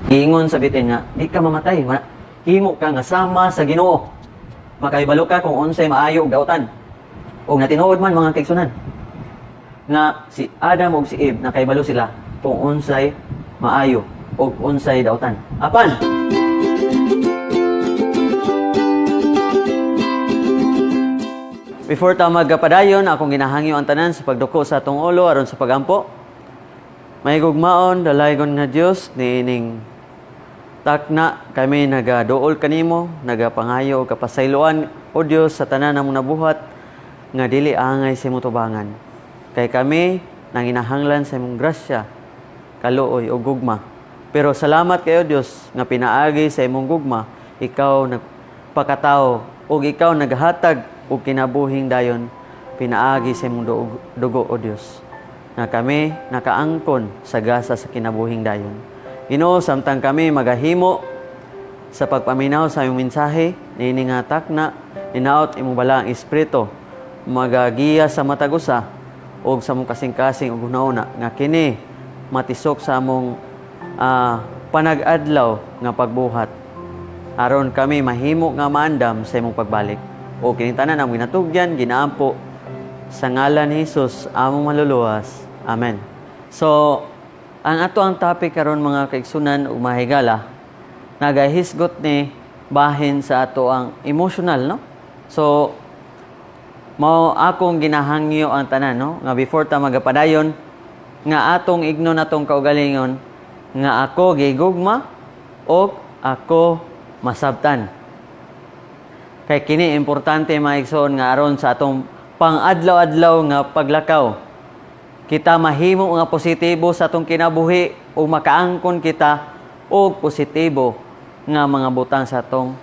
Giingon sa bitin nga di ka mamatay, himo ka nga sama sa Ginoo. Makaibalo ka kung unsay maayo ug dautan. Og natinuod man, mga kaigsunan, nga si Adam ug si Eve nakaibalo sila kung unsay maayo ug unsay dautan. Apan before ta magpadayon, akong ginahangyo ang tanan sa pagduko sa atong ulo aron sa pagampo. Mahigugmaon, dalaygon nga Dios, niining takna kami nagaduol kanimo, nagapangayo og kapasayloan, o Dios, sa tanan namong nabuhat nga dili angay sa imong tubangan. Kay kami nanginahanglan sa imong grasya, kaluoy ug gugma. Pero salamat kayo, Dios, nga pinaagi sa imong gugma, ikaw nagpakatao ug ikaw naghatag og kinabuhing dayon pinaagi sa imong dugo, o Dios, nga kami nakaangkon sa gasa sa kinabuhing dayon. Ginoo, samtang kami magahimo sa pagpaminaw sa imong mensahe niini nga takna, ninaot imong balaang Espiritu magagiya sa matag usa og sa among kasing-kasing ug hunahuna nga kini matisok sa among panag-adlaw nga pagbuhat aron kami mahimo nga maandam sa imong pagbalik. O kining tanan among ginatugyan, ginaampo sa ngalan ni Jesus, among maluluwas. Amen. So, ang ato ang topic karon, mga kaigsunan ug mahigala, nagahisgot ni bahin sa ato ang emotional, no? So, mao akong ginahangyo ang tanan, no, nga before ta magapadayon, nga atong igno natong kaugalingon nga ako gigugma o ako masabtan. Kay kini importante, mga igsoon, nga aron sa atong pang-adlaw-adlaw nga paglakaw, kita mahimo nga positibo sa atong kinabuhi ug makaangkon kita og positibo nga mga butang sa atong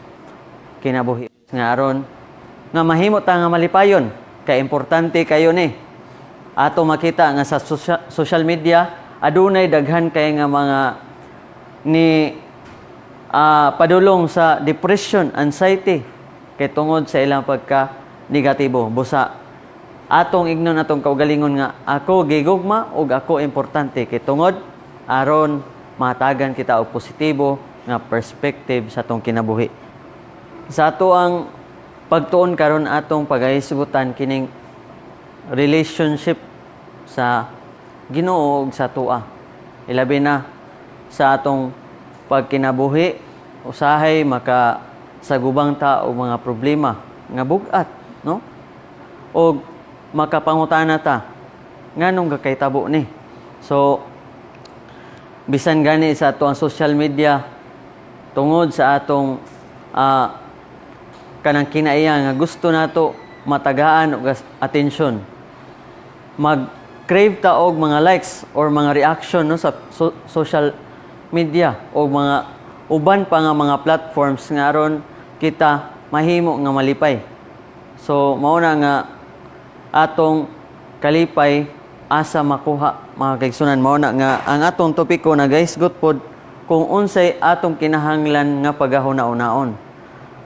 kinabuhi. Nga aron nga mahimo ta nga malipayon, kay importante kayo ni. Ato makita nga sa social media adunay daghan kay nga mga ni padulong sa depression, anxiety kay tungod sa ilang pagka negatibo. Busa atong ignon atong kaugalingon nga ako gigugma ug ako importante kay tungod aron matagan kita og positibo nga perspective sa atong kinabuhi. Sa ato ang pagtuon karon, atong pagahisgutan kining relationship sa Ginoo ug sa atoa. Ilabi na sa atong pagkinabuhi, usahay maka sagubang ta og mga problema nga bug-at, no? Og makapangutana ta nganong gakahitabo ni. So bisan gani sa ato ang social media, tungod sa atong kanang kinaiya nga gusto nato matagaan og atensyon, mag crave ta og mga likes or mga reaction, no, sa social media o mga uban pa nga mga platforms nga aron kita mahimo nga malipay. So mao na nga atong kalipay asa makuha, mga kaigsunan? Mao na nga ang atong topiko nagahisgot pod kung unsay atong kinahanglan nga pagahuna-unaon,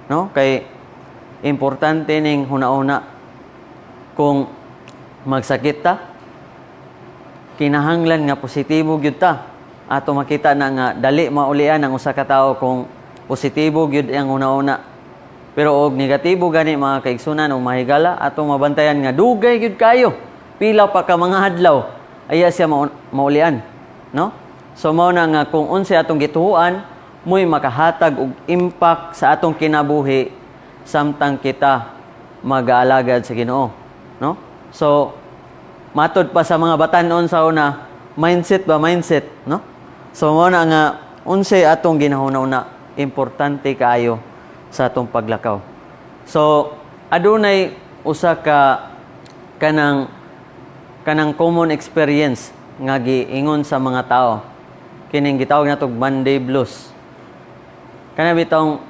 no? Kay importante ning huna-huna. Kung magsakit ta, kinahanglan nga positibo gyud ta. Ato makita na nga dali maulian ang usa ka tawo kung positibo gyud ang huna-huna. Pero og negatibo gani, mga kaigsunan o mahigala, atong mabantayan nga dugay gyud kayo, pila pa ka mga adlaw aya siya maulian, no? So mao na nga kung unsay atong gituoan mo'y makahatag og impact sa atong kinabuhi samtang kita mag-aalagad sa Ginoo, no? So matod pa sa mga batanon sa una, mindset ba, mindset, no? So mao na nga unsay atong ginahuna-huna importante kaayo sa atong paglakaw. So adunay usa ka kanang common experience nga giingon sa mga tao, kining gitawag natog Monday blues. Kana bitong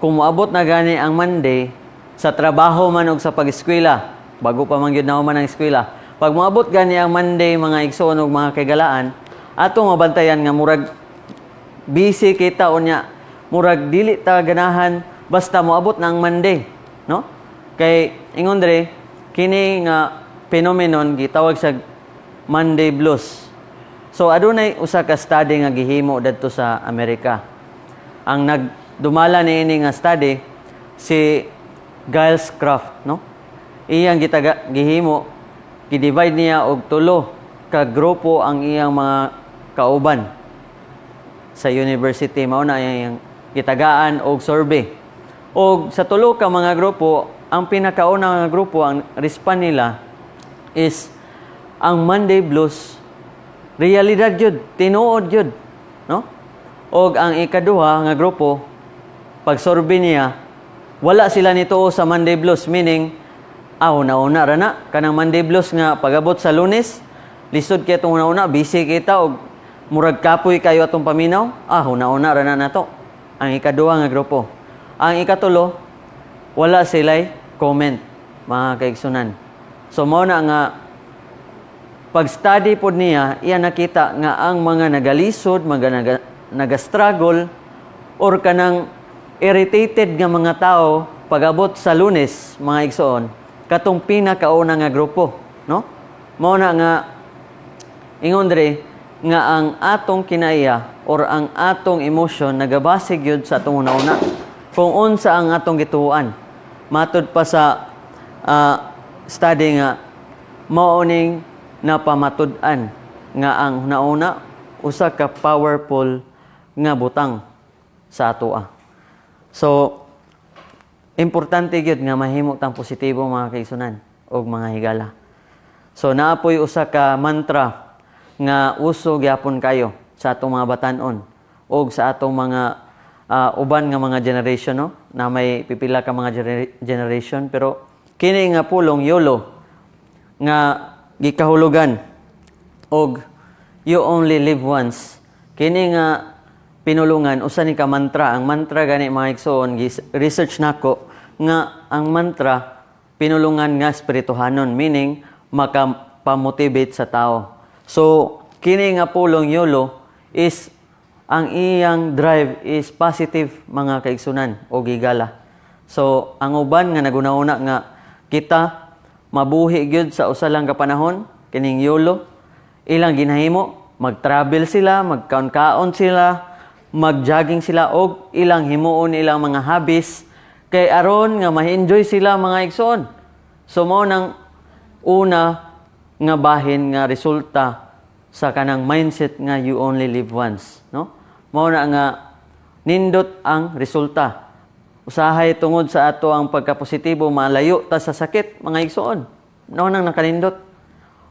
kung moabot na gani ang Monday sa trabaho man og sa pag-eskwela, bago pa man gyud na man ang eskwela, pag moabot gani ang Monday, mga igsoon ug mga kaigalaan, atong mabantayan nga murag busy kita unya murag dili ta ganahan basta moabot na ang Monday, no? Kay ingon dre, kini nga phenomenon gitawag sa Monday blues. So adunay usa ka study nga gihimo dadto sa Amerika. Ang nagdumala niini nga study si Giles Croft, no? Iyang gitaga gihimo, gi-divide niya og tulo ka grupo ang iyang mga kauban sa university. Mao na iyang gitagaan og survey. Og sa tulo ka mga grupo, ang pinakauna nga grupo, ang respond nila is ang Monday blues realidad gyud, tinuod gyud, no? Og ang ikaduha nga grupo, pag survey niya, wala sila nituo sa Monday blues, meaning una-una ra na kanang Monday blues nga pagabot sa Lunes, lisod kay atong una-una, busy kita og murag kapoy kayo atong paminaw, una-una ra na nato. Ang ikaduha nga grupo. Ang ikatulo, wala sila'y comment, mga kaigsunan. So mao na nga pag-study pod niya, iya nakita nga ang mga nagalisod, mga naga-struggle or kanang irritated nga mga tao pag-abot sa Lunes, mga igsoon, katong pinakauna nga grupo, no? Mao na nga ingon diri nga ang atong kinaiya or ang atong emotion nagabase gyud sa atong una-una kung unsa ang atong gituoan. Matud pa sa study nga mao ning napamatud-an nga ang nauna usa ka powerful nga butang sa atoa. So importante gyud nga mahimo tang positibo, mga kaigsunan og mga higala. So naa poy usa ka mantra nga uso gyapon kayo sa atong mga batan-on og sa atong mga uban nga mga generation, no, na may pipila ka mga generation, pero kini nga pulong YOLO nga gikahulugan og "you only live once". Kini nga pinulungan usa ni ka mantra. Ang mantra gani, mga igsoon, research nako nga ang mantra pinulungan nga espirituhanon, meaning makapamotivate sa tao. So kini nga pulong YOLO is ang iyang drive is positive, mga kaigsunan o higala. So ang uban nga naguna-una nga kita mabuhi gyud sa usa lang ka panahon, kining YOLO ilang ginahimo, mag-travel sila, magkaon-kaon sila, mag-jogging sila og ilang himuon ilang mga hobbies kay aron nga ma-enjoy sila, mga igsoon. So mao nang una nga bahin nga resulta sa kanang mindset nga "you only live once", no? Mao na nga nindot ang resulta. Usahay tungod sa ato ang pagkapositibo, malayo ta sa sakit, mga igsoon. Mao nang nakanindot.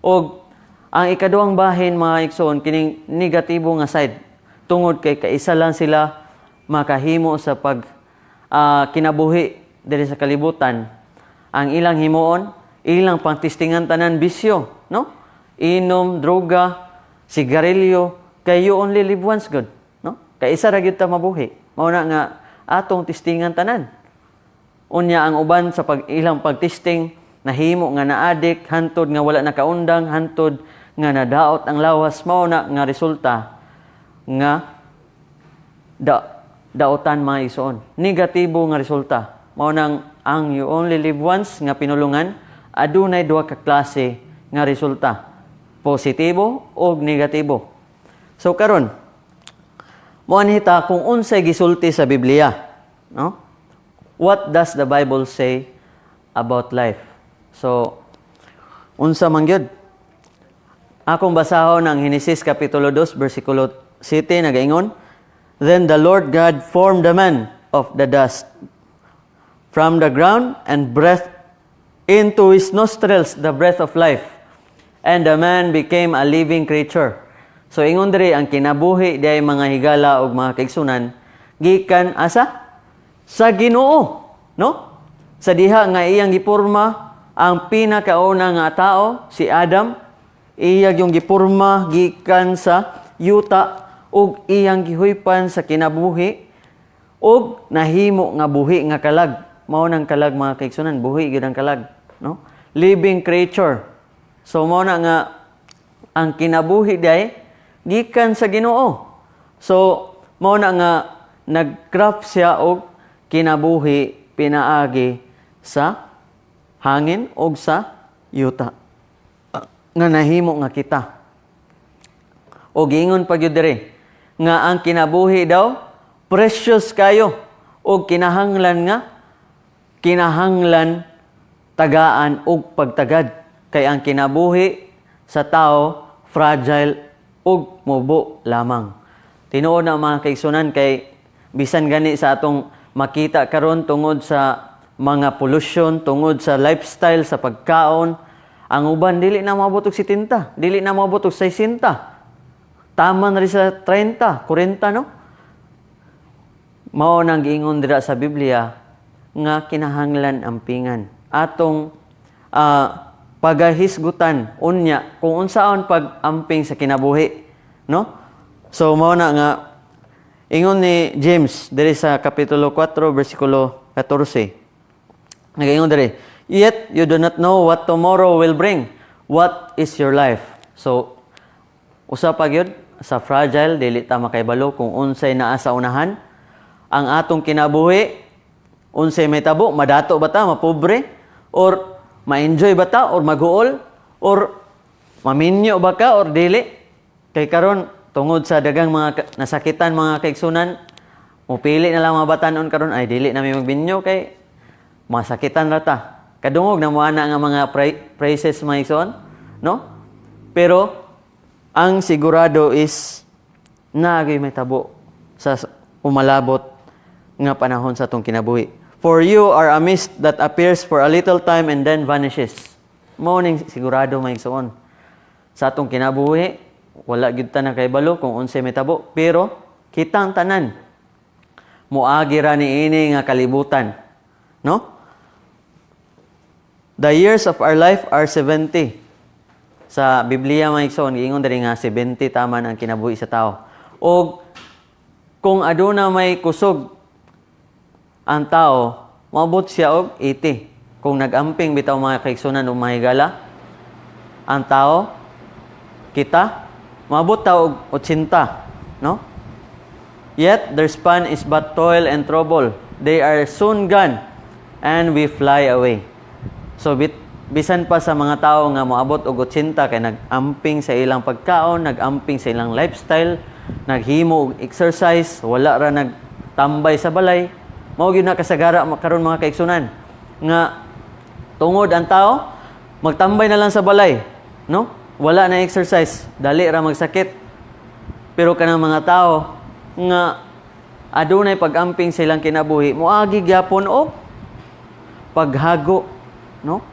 Og ang ikaduhang bahin, mga igsoon, kining negatibo nga side, tungod kay kaisa lang sila makahimo sa pag kinabuhi diri sa kalibutan, ang ilang himuon, ilang pangtistingan tanan bisyo, no? Inom, droga, sigarilyo, kay you only live once gud, no? Kaisa ra gyud ta mabuhi. Mao na nga atong tistingan tanan. Unya ang uban sa pag ilang pagtisting, nahimo nga naadik hantod nga wala nakaundang, hantod nga nadaot ang lawas. Mao na nga resulta nga daotan, mga igsoon. Negatibo nga resulta. Mao nang ang "you only live once" nga pinulungan adunay duha ka klase nga resulta: positibo o negatibo. So karon, moanhi ta kung unsay gisulti sa Biblia, no? What does the Bible say about life? So unsa man gyud? Akong basahon ang Henesis kapitulo 2 bersikulo 7, nagaingon, "Then the Lord God formed the man of the dust from the ground and breathed into his nostrils the breath of life, and the man became a living creature." So ingon diri, ang kinabuhi diay, mga higala ug mga kaigsunan, gikan asa? Sa Ginoo, no? Sa diha nga iyang gipurma ang pinakauna nga tao, si Adam, iya yung gipurma gikan sa yuta ug iyang gihuypan sa kinabuhi ug nahimo nga buhi nga kalag. Mao nang kalag, mga kaigsunan, buhi gyud ang kalag, no? Living creature. So mao na nga ang kinabuhi diay gikan sa Ginoo. So mao na nga nag-craft siya og kinabuhi pinaagi sa hangin og sa yuta nga nahimo nga kita. O giingon pa gyud diri nga ang kinabuhi daw precious kayo o kinahanglan nga kinahanglan tagaan og pagtagad kay ang kinabuhi sa tao fragile ug mubo lamang. Tinuod na, mga kaigsunan, kay bisan gani sa atong makita karon, tungod sa mga pollution, tungod sa lifestyle, sa pagkaon, ang uban dili na moabot og 70, dili na moabot og 60. Tama na rin sa 30, 40, no? Mao nang giingon dira sa Biblia nga kinahanglan ampingan. Atong pagahisgutan unya kung unsaon pag-amping sa kinabuhi, no? So mao na nga ingon ni James diri sa kapitulo 4 bersikulo 14. Nagaingon diri, "Yet you do not know what tomorrow will bring. What is your life?" So usa pa gyud sa fragile, dili ta makaybalo kung unsay naa sa unahan. Ang atong kinabuhi, unsay mahitabo, madato ba ta, mapobre, or ma-enjoy ba ta, or maghuol, or maminyo ba ka, or dili. Kay karon, tungod sa dagang mga nasakitan, mga kaigsunan, mupili na lang mga batanon karon, "Ay, dili na mi magbinyo kay masakitan ra ta." Kadungog na mo ana nga mga phrases, mga igsoon, no? Pero ang sigurado is naagay mahitabo sa umalabot nga panahon sa atong kinabuhi. "For you are a mist that appears for a little time and then vanishes." Mao ning sigurado, mga igsoon. Sa atong kinabuhi, wala gyud ta nakaybalo kung unsay mahitabo, pero kitang tanan moagi ra niini nga kalibutan, no? "The years of our life are 70." Sa Biblia, mga igsoon, giingon diri nga 70 taman ang kinabuhi sa tao. Og kung aduna may kusog ang tao, moabot siya og 80. Kung nag-amping bitaw, mga kaigsunan ug mga higala, ang tao, kita, moabot ta og 80, no? "Yet their span is but toil and trouble. They are soon gone and we fly away." So bisan pa sa mga tao nga moabot og 80 kay nag-amping sa ilang pagkaon, nag-amping sa ilang lifestyle, naghimo og exercise, wala ra nagtambay sa balay. Mao gyud na kasagara karon, mga kaigsunan, nga tungod ang tao magtambay na lang sa balay, no? Wala na exercise, dali ra magsakit. Pero kanang mga tao nga adunay pag-amping sa ilang kinabuhi, moagi gyapon og paghago, no?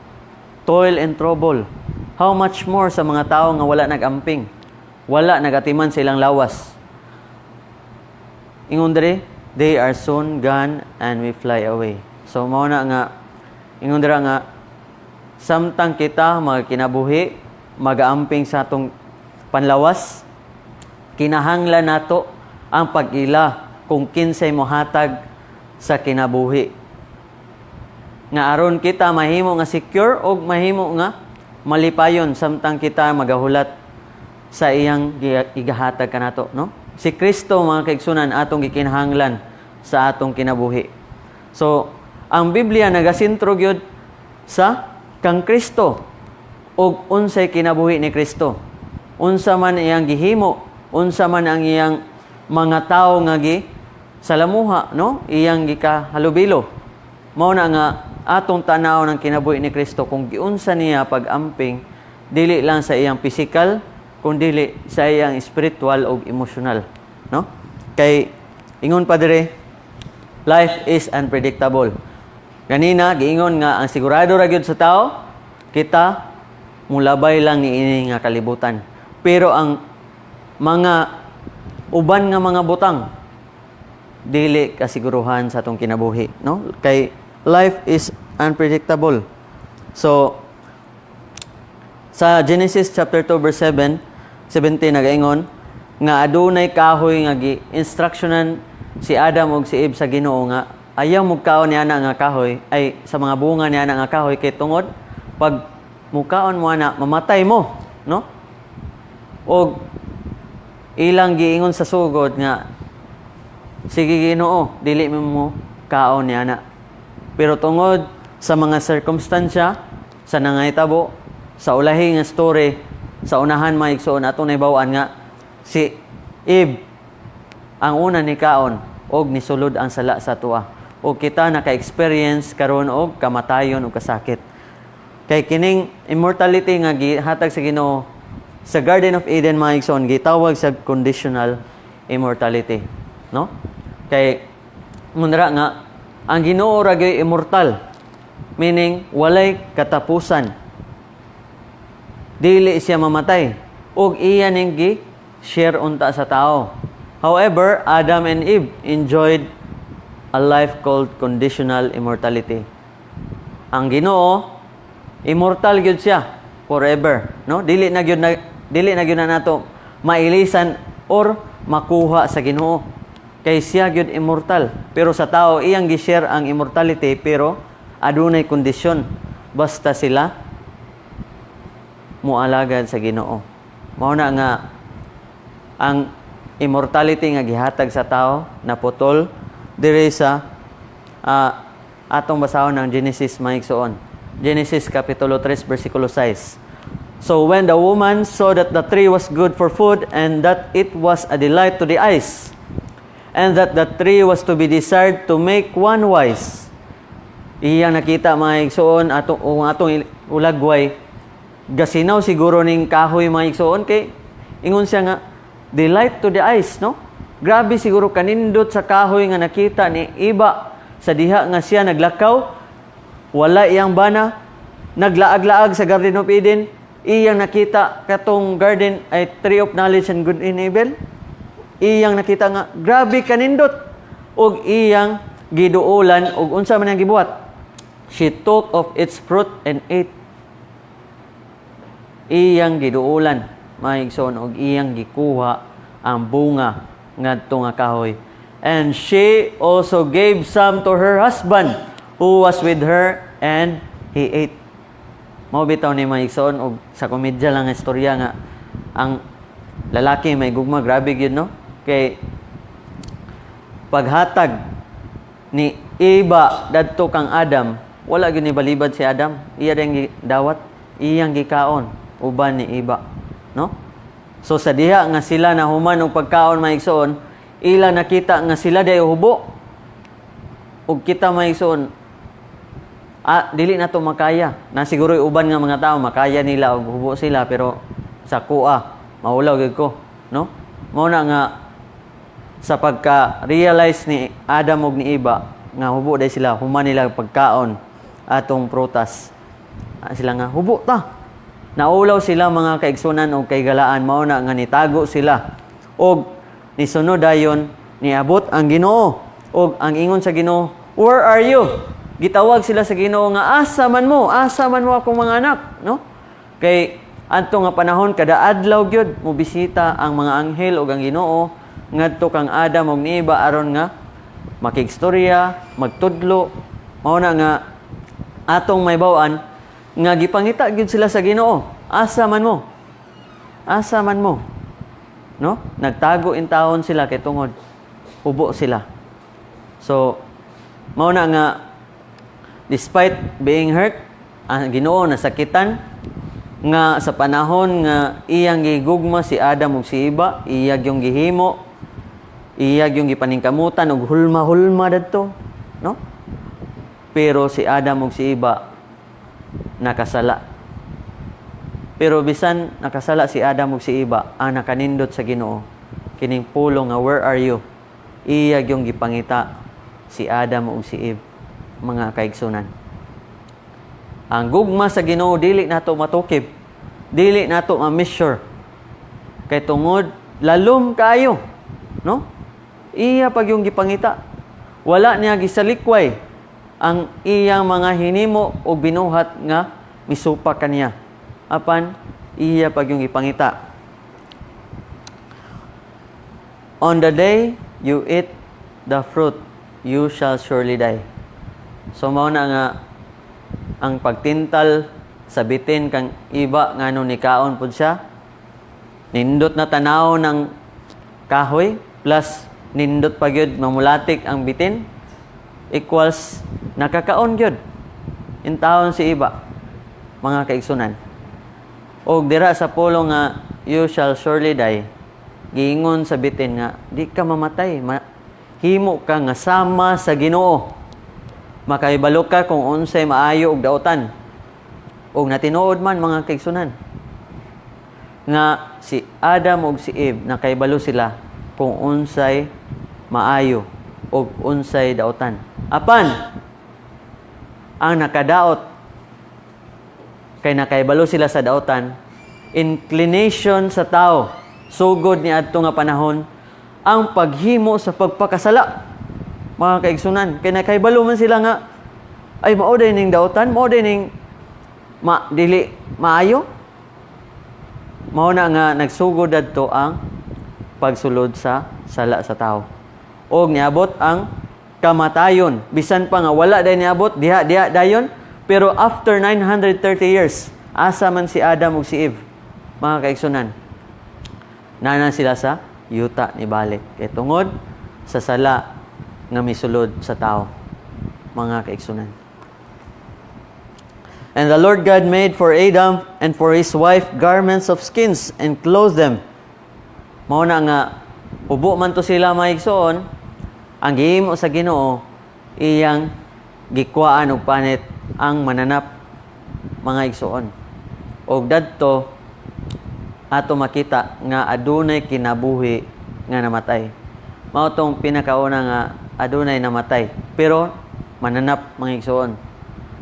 Toil and trouble. How much more sa mga tao nga wala nag-amping, wala nagatiman sa ilang lawas. Ingon diri, "They are soon gone and we fly away." So mao na nga ingon dira nga samtang kita mga kinabuhi magaamping sa atong panlawas, kinahanglan nato ang pag-ila kung kinsay mohatag sa kinabuhi nga aron kita mahimo nga secure og mahimo nga malipayon samtang kita magahulat sa iyang igahatag kanato, no? Si Kristo, mga kaigsunan, atong gikinahanglan sa atong kinabuhi. So ang Biblia nagasentro gyud sa kang Kristo ug unsay kinabuhi ni Kristo, unsa man iyang gihimo, unsa man ang iyang mga tawo nga gi salamuha, no, iyang gikahalubilo. Mao na nga atong tanaw ng kinabuhi ni Kristo kung giunsa niya pag-amping dili lang sa iyang physical kundi sa iyang spiritual ug emotional, no? Kay ingon pa dire, life is unpredictable. Ganina giingon nga ang sigurado ra gyud sa tao, kita mulabay lang niini nga kalibutan, pero ang mga uban nga mga butang dili kasiguruhan sa atong kinabuhi, no? Kay life is unpredictable. So sa Genesis chapter 2 verse 7 17, nagaingon nga adunay kahoy nga gi-instructionan si Adam ug si Eve sa Ginoo nga ayaw mukaon niya ana nga kahoy, ay sa mga bunga niya ana nga kahoy, kay tungod pag mukaon mo ana, mamatay mo, no? Og ilang giingon sa sugod nga, "Sige Ginoo, dili mo kaon niya ana." Pero tungod sa mga sirkumstansya sa nangahitabo sa ulahi nga story sa unahan, mga igsoon, atong nahibaw-an nga Si Eve ang una ni kaon og nisulod ang sala sa atoa. Og kita naka-experience karon og kamatayon ug kasakit. Kay kining immortality nga gihatag sa Ginoo sa Garden of Eden, mga igsoon, gitawag sa conditional immortality, no? Kay munra nga ang Ginoo ra gyud immortal, meaning walay katapusan. Dili siya mamatay ug iya ning gi share unta sa tao. However, Adam and Eve enjoyed a life called conditional immortality. Ang Ginoo, immortal gyud siya forever, no? Dili na gyud na nato mailisan or makuha sa Ginoo. Kay siya gyud immortal. Pero sa tao, iyang gi-share ang immortality, pero adunay kondisyon, basta sila mualagad sa Ginoo. Mao na nga ang immortality nga gihatag sa tao naputol diri sa atong basahon ng Genesis, mga igsoon. Genesis kapitulo 3 bersikulo 6. So when the woman saw that the tree was good for food and that it was a delight to the eyes and that the tree was to be desired to make one wise. Iyang nakita, mga igsoon, atong kung atong ulagway, gasinaw siguro ning kahoy, mga igsoon, kay ingon siya nga delight to the eyes, no? Grabe siguro kanindot sa kahoy nga nakita ni Eva sa diha nga siya naglakaw, wala iyang bana, naglaag-laag sa Garden of Eden, iyang nakita katong garden ay tree of knowledge and good and evil. Iyang nakita nga grabe kanindot ug iyang giduolan. Ug unsa man ang gibuhat? She took of its fruit and ate. Iyang giduolan, mga igsoon, og iyang gikuha ang bunga ngadto nga kahoy. And she also gave some to her husband who was with her, and he ate. Mao bitaw ni, mga igsoon, og sa komedya lang ang istorya nga ang lalaki may gugma, grabe gyud, no? Kay paghatag ni Eva dadto kang Adam, wala gyud ni balibad si Adam. Iya rin dawat, iyang gikaon uban ni Eva, no? So sa diha nga sila nahuman og pagkaon, mga igsoon, ila nakita nga sila day hubo. Ug kita, mga igsoon, dili na to makaya. Na siguro uban nga mga tao makaya nila og hubo sila, pero sa kuha maulaw gyud ko, no? Mao na nga sa pagka-realize ni Adam ug ni Eva nga hubo day sila human nila pagkaon atong prutas. Sila nga hubo ta. Naulaw sila, mga kaigsunan og kaigalaan. Mao na nga nitago sila. Og nisunod dayon, niabot ang Ginoo. Og ang ingon sa Ginoo, "Where are you?" Gitawag sila sa Ginoo nga, "Asa man mo? Asa man mo, akong mga anak?" No? Kay adto nga panahon, kada adlaw gyud mobisita ang mga anghel ug ang Ginoo ngadto kang Adam ug ni Eva aron nga makigstorya, magtudlo. Mao na nga atong mahibaw-an nga gipangita gyud sila sa Ginoo. "Asa man mo? Asa man mo?" No? Nagtago in taon sila kay tungod hubo sila. So mao na nga despite being hurt, ang Ginoo nasakitan nga sa panahon nga iyang gigugma si Adam ug si Eva, iya yung gihimo, iya yung gipaningkamutan og hulma-hulma dadto, no? Pero si Adam ug si Eva nakasala. Pero bisan nakasala si Adam ug si Eva, ang nakanindot sa Ginoo kining pulong nga "Where are you?" Iya yung gipangita si Adam ug si Eve, mga kaigsunan. Ang gugma sa Ginoo dili nato matukib. Dili nato ma-measure. Kay tungod lalom kayo, no? Iya pag yung gipangita. Wala niya gisalikway ang iyang mga hinimo o binuhat nga misupak kaniya. Apan iya pag yung gipangita. "On the day you eat the fruit, you shall surely die." So mao na nga ang pagtintal sa bitin kang Eva ngano nikaon pud siya. Nindot na tanaw ng kahoy plus nindot pa gyud mamulatik ang bitin equals nakakaon gyud intawon si Eva, mga kaigsunan. Og dira sa pulong nga "You shall surely die," Giingon sa bitin nga di ka mamatay, himo ka nga sama sa Ginoo. Makaibalo ka kung unsay maayo ug dautan. Ug natinuod man, mga kaigsunan, nga si Adam ug si Eve nakaibalo sila kung unsay maayo ug unsay dautan. Apan ang nakadaot kay nakaibalo sila sa dautan, inclination sa tao sugod ni adto nga panahon ang paghimo sa pagpakasala, mga kaigsunan, kay nakaibalo man sila nga ay mao day ning dautan, mao day ning ma, dili maayo. Mao na nga nagsugod adto ang pagsulod sa sala sa tao og niabot ang kamatayon. Bisan pa nga wala day niabot diha diha dayon, pero after 930 years, asa man si Adam ug si Eve, mga kaigsunan? Nana sila sa yuta ni balik kay tungod sa sala nga misulod sa tao, mga kaigsunan. And the Lord God made for Adam and for his wife garments of skins and clothed them. Mao na nga ubo man to sila, mga igsoon, ang gihimo sa Ginoo, iyang gikuhaan og panit ang mananap, mga igsoon. Og dadto ato makita nga adunay kinabuhi nga namatay. Mao tong pinakauna nga adunay namatay. Pero mananap, mga igsoon.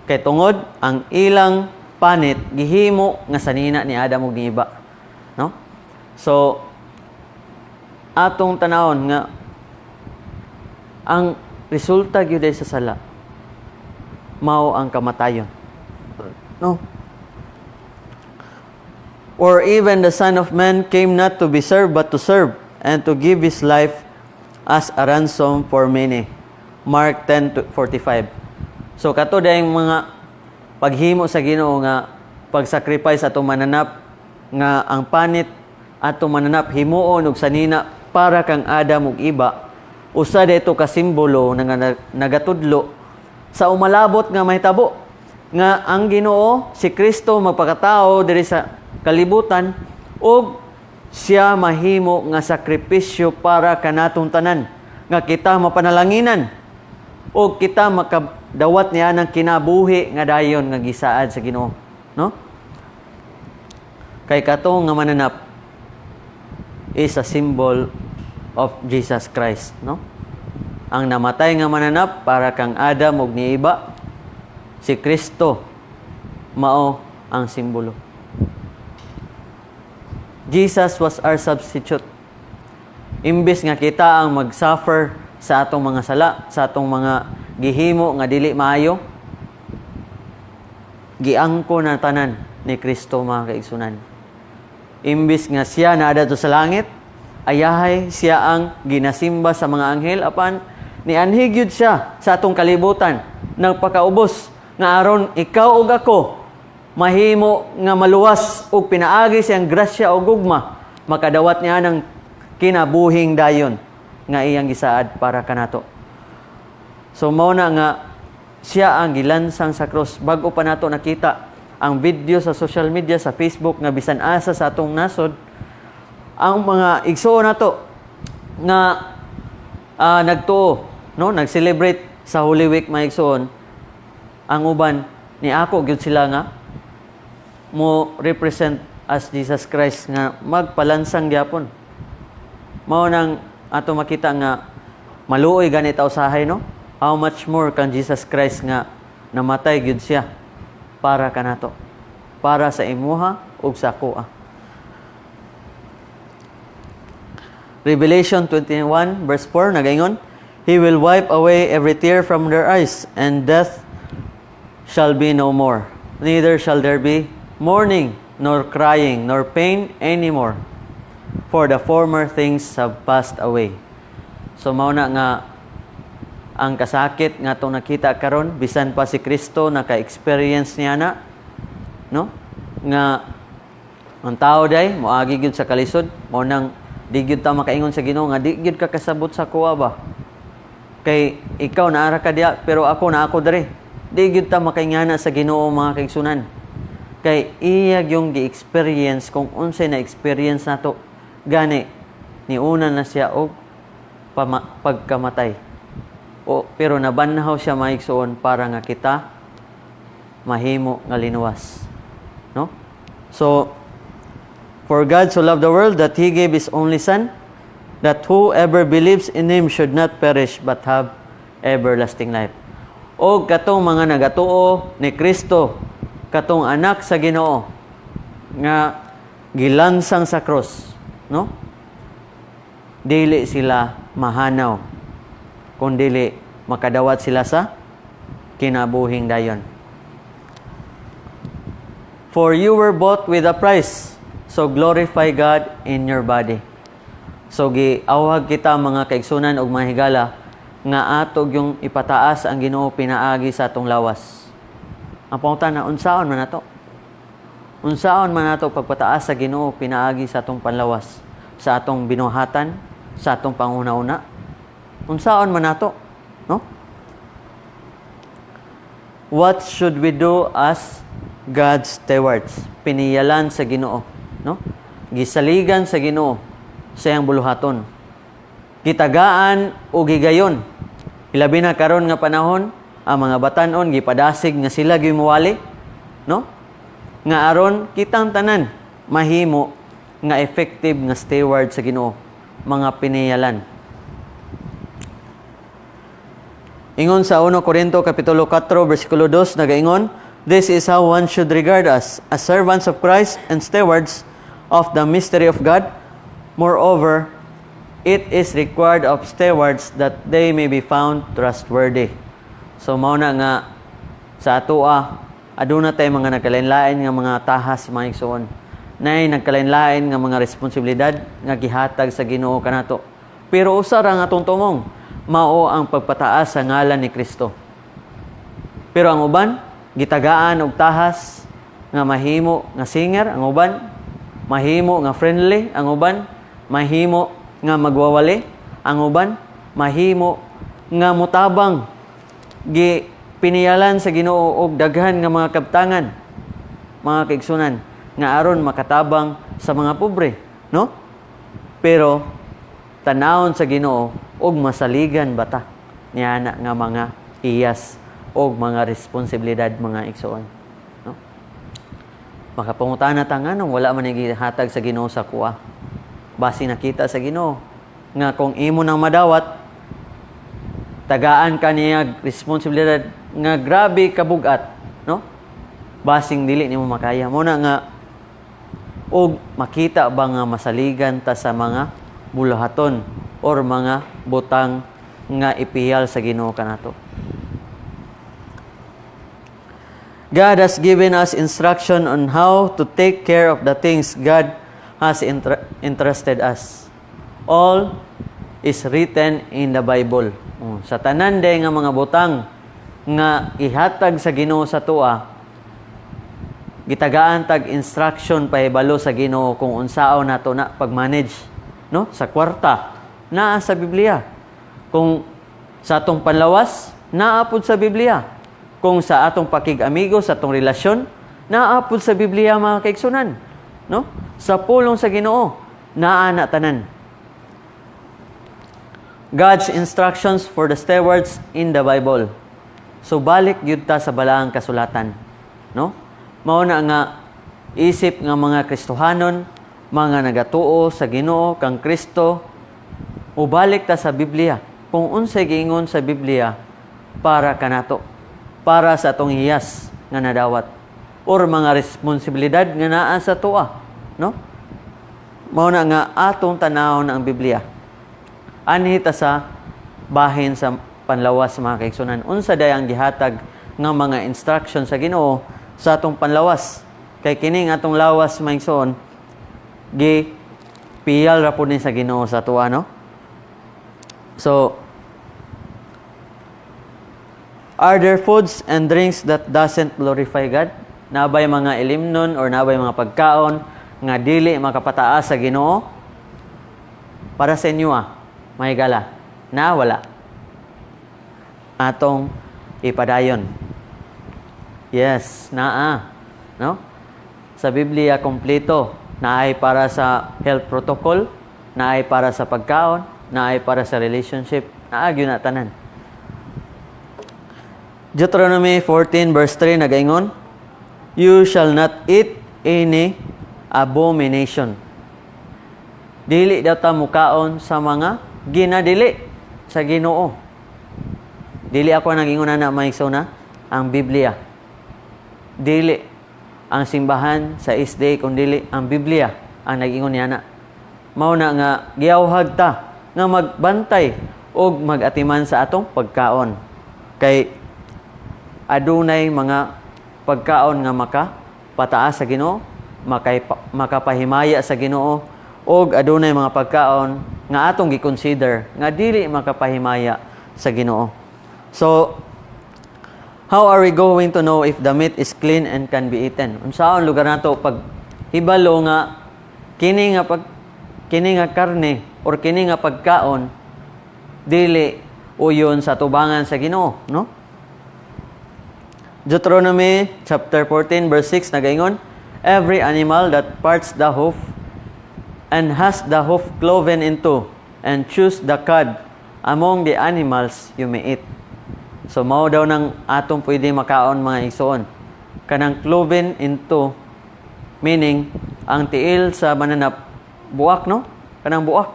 Kay tungod ang ilang panit gihimo nga sanina ni Adam ug ni Eva. No? So atong tanawon nga ang resulta gyud ay sa sala mao ang kamatayon. No? Or even the Son of Man came not to be served but to serve and to give his life as a ransom for many. Mark 10:45. So kato dayong mga paghimo sa Ginoo nga pagsacrifice atong mananap, nga ang panit atong mananap himuon og sanina para kang Adam ug Eva, usa dito ka simbolo nga nagatudlo sa umalabot nga mahitabo nga ang Ginoo si Kristo magpakatao diri sa kalibutan ug siya mahimo nga sakripisyo para kanatong tanan, nga kita mapanalanginan o kita makadawat niya ng kinabuhi nga dayon nga gisaad sa Ginoo, no? Kay kato nga mananap is a symbol of Jesus Christ, no? Ang namatay nga mananap para kang Adam ug ni Eva, si Kristo mao ang simbolo. Jesus was our substitute. Imbes nga kita ang mag-suffer sa atong mga sala, sa atong mga gihimo nga dili maayo, giangko na tanan ni Kristo, mga kaigsunan. Imbes nga siya naa to sa langit, ayahay siya ang ginasimba sa mga anghel, apan nianhi gyud siya sa atong kalibutan, nagpakaubos nga aron ikaw ug ako mahimo nga maluwas ug pinaagi siyang grasya ug gugma makadawat niya ng kinabuhing dayon nga iyang gisaad para kanato. So mao na nga siya ang gilansang sa cross. Bag-o pa nato nakita ang video sa social media, sa Facebook, nga bisan asa sa atong nasod ang mga igsuon nato nga nagtuo, no, nag-celebrate sa Holy Week, mga igsuon, ang uban ni ako gyud sila nga mo represent as Jesus Christ nga magpalansang gyapon. Mao nang ato makita nga maluoy gani ta usahay, no? How much more kang Jesus Christ nga namatay gyud siya para kanato, para sa imuha ug sa akoa. Revelation 21 verse 4 nagaingon, "He will wipe away every tear from their eyes, and death shall be no more. Neither shall there be mourning, nor crying, nor pain anymore, for the former things have passed away." So mao na nga ang kasakit nga atong nakita karon, bisan pa si Kristo naka-experience niya na, no, nga ang tao day moagi gyud sa kalisod. Mao nang di gyud ta makaingon sa Ginoo nga di gyud ka kasabot sa kuha ba, kay ikaw naara ka diya pero ako na ako diri. Di gyud ta makaingana sa Ginoo, mga kaigsunan, kay iya yung gi-experience kung unsay na experience nato. Gani Niuna na siya og pagkamatay. O, pero nabanhaw siya, mga igsoon, para nga kita mahimo nga linuwas. No? So, "For God so loved the world that He gave His only Son, that whoever believes in Him should not perish but have everlasting life." O katong mga nagatuo ni Kristo, katong anak sa Ginoo nga gilansang sa cross, no? Dili sila mahanaw kung dili makadawat sila sa kinabuhing dayon. "For you were bought with a price, so glorify God in your body." So giawhag kita, mga kaigsunan ug mga higala, nga ato yung ipataas ang Ginoo pinaagi sa atong lawas. Ang pangutana, unsaon man nato? Unsaon man nato pagpataas sa Ginoo pinaagi sa atong panlawas, sa atong binuhatan, sa atong panguna-una? Unsaon man nato? No? What should we do as God's stewards? Piniyalan sa Ginoo, no? Gisaligan sa Ginoo sa iyang buluhaton. Gitagaan o gigayon. Ilabi na karon nga panahon, ang mga batanon gipadasig nga sila gyud muwali, no? Nga aron kitang tanan mahimo nga effective nga steward sa Ginoo, mga piniyalan. Ingon sa 1 Corinto kapitulo 4 bersikulo 2, nagaingon, "This is how one should regard us, as servants of Christ and stewards of the mystery of God. Moreover, it is required of stewards that they may be found trustworthy." So mao na nga sa atoa aduna tay mga nagkalain-lain nga mga tahas, mga igsoon. Nay nagkalain-lain nga mga responsibilidad nga gihatag sa Ginoo kanato. Pero usa ra ang atong tumong, mao ang pagpataas sa ngalan ni Kristo. Pero ang uban gitagaan og tahas nga mahimo nga singer, ang uban mahimo nga friendly, ang uban mahimo nga magwawali, ang uban mahimo nga mutabang. Gi piniyalan sa Ginoo og daghan nga mga kabtangan, mga kaigsunan, nga aron makatabang sa mga pobre, no? Pero tanawon sa Ginoo og masaligan bata niana nga mga iyas og mga responsibilidad, mga igsoon, no? Makapangutana ta, nganong wala man gihatag sa Ginoo sa akoa? Basi nakita sa Ginoo nga kung imo nang madawat, tagaan ka niya responsibilidad nga grabe kabugat, no? Basing dili nimo makaya mo na nga og makita ba nga masaligan ta sa mga buluhaton or mga butang nga ipiyal sa Ginoo kanato. God has given us instruction on how to take care of the things God has entrusted us. All is written in the Bible. Oh, sa tanan day nga mga butang nga ihatag sa Ginoo sa atoa, gitagaan tag instruction, pahibalo sa Ginoo kung unsaon nato na pag-manage, no? Sa kwarta, naa sa Biblia. Kung sa atong panlawas, naa pud sa Biblia. Kung sa atong pakig-amigo, sa atong relasyon, naa pud sa Biblia, mga kaigsunan, no? Sa pulong sa Ginoo, naa na tanan. God's instructions for the stewards in the Bible. So balik gyud ta sa balaang kasulatan, no? Mao na nga isip nga mga Kristohanon, mga nagatuo sa Ginoo kang Kristo, ubalik ta sa Biblia. Kung unsay giingon sa Biblia para kanato, para sa atong hiyas nga nadawat or mga responsibilidad nga naa sa atoa, no? Mao na nga atong tanawon ang Biblia. Anhi ta sa bahin sa panlawas, mga kaigsunan. Unsa day ang gihatag nga mga instruction sa Ginoo sa atong panlawas? Kay kining atong lawas, mga igsoon, gi piyal ra pud ni sa Ginoo sa atoa, no? So are there foods and drinks that doesn't glorify God? Nabay mga ilimnon or nabay mga pagkaon nga dili makapataas sa Ginoo? Para sa inyo ah, may gala. Na wala. Atong ipadayon. Yes, naa. No? Sa Biblia kompleto. Naay para sa health protocol, Naay para sa pagkaon, naay para sa relationship, naa gyud na tanan. Deuteronomy 14 verse 3 nagaingon, "You shall not eat any abomination." Dili daw ta mukaon sa mga ginadili sa Ginoo. Dili ako nag-ingon na, mga igsoon, ang Biblia. Dili ang simbahan sa SDA kun dili ang Biblia ang nag-ingon niya na. Mao na nga giyawhag ta nga magbantay og mag-atiman sa atong pagkaon. Kay adunay mga pagkaon nga maka pataas sa Ginoo, makapahimaya sa Ginoo, og adunay mga pagkaon nga atong gi-consider nga dili makapahimaya sa Ginoo. So, how are we going to know if the meat is clean and can be eaten? Unsaon lugar nato pag hibalo nga kini nga karne or kini nga pagkaon dili uyon sa tubangan sa Ginoo, no? Deuteronomy chapter 14 verse 6 nagaingon, "Every animal that parts the hoof and has the hoof cloven in two and chews the cud among the animals you may eat." So mao daw nang atong pwede makaon, mga igsoon. Kanang cloven in two, meaning ang tiil sa mananap buak, no? Kanang buak.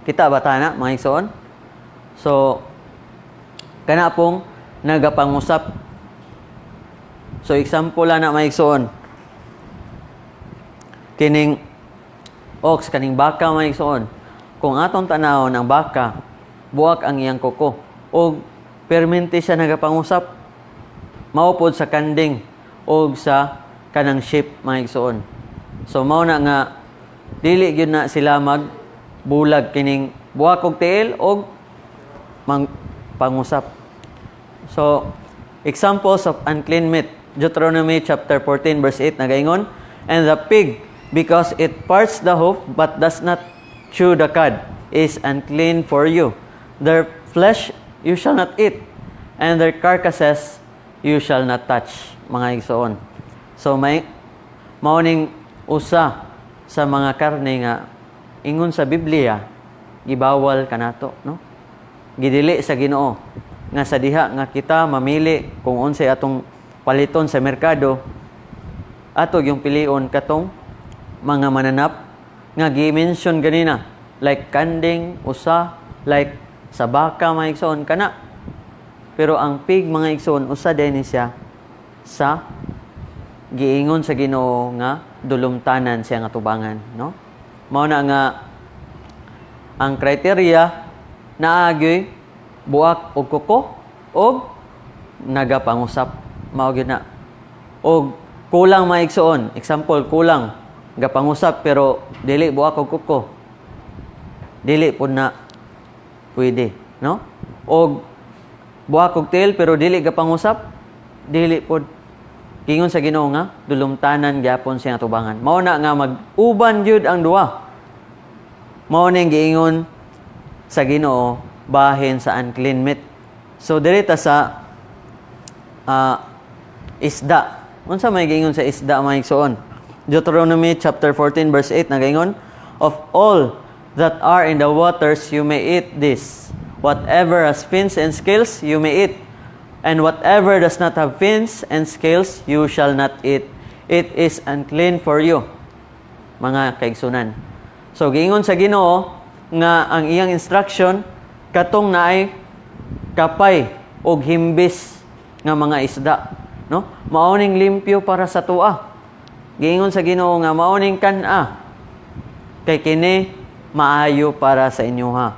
Kita ba ta na, mga igsoon? So kana pong nagapangusap. So example lang na, mga igsoon. Kining ox, kaning baka, mga igsoon. Kung atong tanawon ang baka, buak ang iyang kuko og permente siya nagapangusap. Mao pod sa kanding og sa kanang sheep, mga igsoon. So mao na nga dili gyud na sila mag bulag kining buak og tiil og mang pangusap. So, examples of unclean meat. Deuteronomy chapter 14 verse 8 nagaingon, "And the pig, because it parts the hoof but does not chew the cud, is unclean for you. Their flesh you shall not eat, and their carcasses you shall not touch," mga igsoon. So may mao ning usa sa mga karne nga ingon sa Biblia gibawal kanato, no? Gidili sa Ginoo nga sa diha nga kita mamili kung unsay atong paliton sa merkado, ato yung pilion katong mga mananap nga gi-mention ganina, like kanding, usa, like sa baka, mga igsoon, kana. Pero ang pig, mga igsoon, usa din ni siya sa giingon sa Ginoo nga dulumtanan siya nga tubangan, no? Mao na nga ang criteria, naa gyoy buak og kuko og nagapangusap. Mao gyud na. Og kulang, mga igsoon, example, kulang, gapangusap pero dili buak og kuko, dili pud na pwede, no? Og buak og tiil pero dili gapangusap, dili pud. Giingon sa Ginoo nga dulumtanan gyapon siya nga tubangan. Mao na nga mag-uban gyud ang duha. Mao ning giingon sa Ginoo bahin sa unclean meat. So diri ta sa isda. Unsa may giingon sa isda, mga igsoon? Deuteronomy chapter 14 verse 8 nagaingon, "Of all that are in the waters you may eat this. Whatever has fins and scales you may eat, and whatever does not have fins and scales you shall not eat. It is unclean for you." Mga kaigsunan. So giingon sa Ginoo nga ang iyang instruction katong naay kapay og himbis nga mga isda, no? Mao ning limpyo para sa atoa. Giingon sa Ginoo nga mao ning kan-a kay kini maayo para sa inyoha.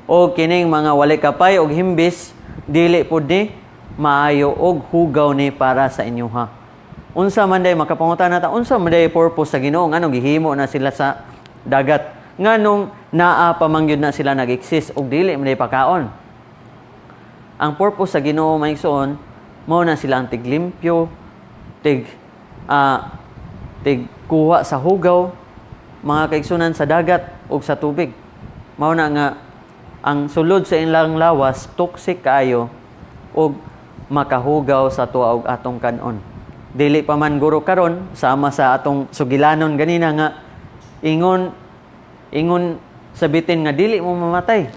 O kining mga walay kapay og himbis, dili pud ni maayo og hugaw ni para sa inyoha. Unsa man day, makapangutan na ta, unsa man day purpose sa Ginoo ngano gihimo na sila sa dagat? Nganong naa pa man gyud na sila nag-exist og dili man day pakaon? Ang purpose sa Ginoo, mga igsoon, mao na sila ang tiglimpyo, tig kuha sa hugaw, mga kaigsunan, sa dagat ug sa tubig. Mao na nga ang sulod sa ilang lawas toxic kaayo ug makahugaw sa atoa og atong kanon. Dili pa man guro karon, sama sa atong sugilanon ganina nga ingon Ingon sa bitin nga dili mo mamatay.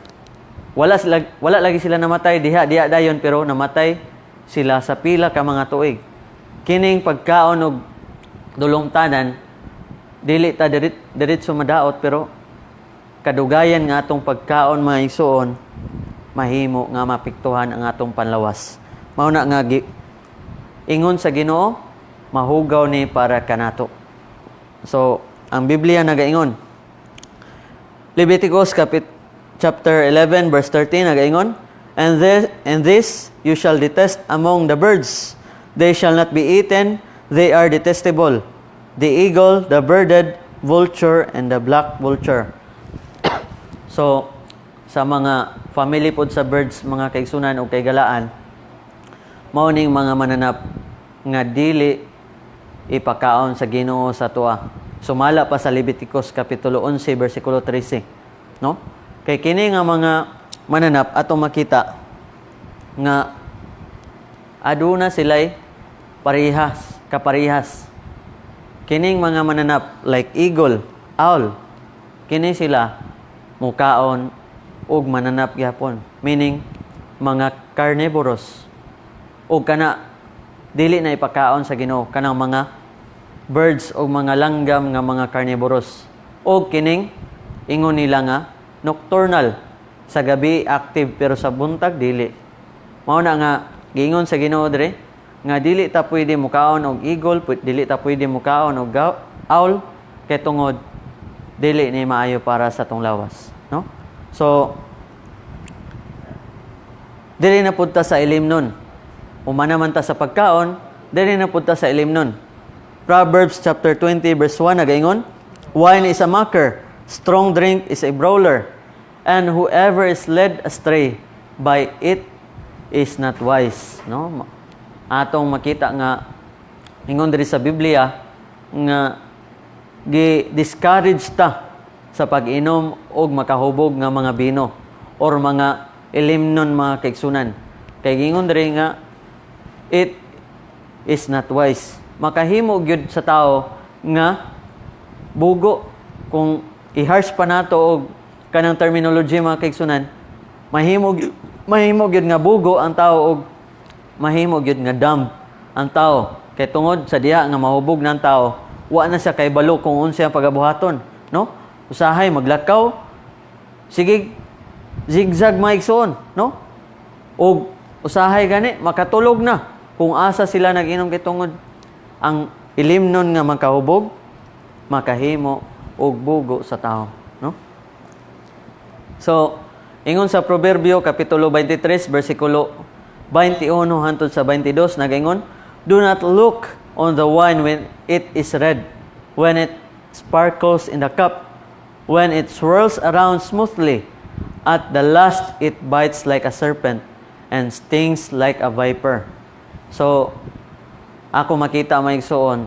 Wala sila, wala lagi sila namatay diha diha dayon, pero namatay sila sa pila ka mga tuig. Kining pagkaon og dulongtanan, dili ta diretso madaot, pero kadugayan nga atong pagkaon, mga igsuon, mahimo nga mapiktuhan ang atong panlawas. Mao na nga ingon sa Ginoo, mahugaw ni para kanato. So, ang Biblia nagaingon, Leviticus chapter 11 verse 13 nagaingon, And this you shall detest among the birds. They shall not be eaten, they are detestable. The eagle, the bearded vulture, and the black vulture." So, sa mga family pod sa birds, mga kaigsunan o kaigalaan, mao ning mga mananap nga dili ipakaon sa Ginoo sa atoa. Sumala pa sa Leviticus kapitulo 11 bersikulo 13, no? Kay kini nga mga mananap, atong makita nga aduna sila'y parehas, kaparehas. Kining mga mananap like eagle, owl, kini sila mukaon og mananap gyapon. Meaning mga carnivorous. Og kana dili na ipakaon sa Ginoo kanang mga birds o mga langgam nga mga carnivorous. Og kining ingon nila nga nocturnal, sa gabi active pero sa buntag dili. Mao na nga giingon sa Ginoo dire nga dili ta pwede mukaon og eagle, dili ta pwede mukaon og owl kay tungod dili ni maayo para sa atong lawas, no? So dili na pud ta sa ilimnon. Humana man ta sa pagkaon, dili na pud ta sa ilimnon. Proverbs chapter 20 verse 1 nagaingon, "Wine is a mocker, strong drink is a brawler, and whoever is led astray by it is not wise." No? Atong makita nga ingon diri sa Biblia nga gi-discourage ta sa pag-inom og makahubog nga mga bino or mga ilimnon, mga kaigsunan. Kay giingon diri nga it is not wise. Makahimo gyud sa tao nga bugo. Kung i-harsh pa nato og kanang terminology, mga kaigsunan, mahimo gyud nga bugo ang tao og mahimo gyud nga dumb ang tao. Kay tungod sa diha nga mahubog ng tao, wa na siya kaybalo kung unsa ang pagabuhaton, no? Usahay maglakaw, sige zigzag, mga igsoon, no? Og usahay gani makatulog na kung asa sila nag-inom, kay tungod ang ilimnon nga makahubog makahimo og bugo sa tao, no? So, ingon sa Proverbio kapitulo 23 bersikulo 21 hangtod sa 22 nagaingon, "Do not look on the wine when it is red, when it sparkles in the cup, when it swirls around smoothly. At the last it bites like a serpent and stings like a viper." So, ako makita, mga igsoon,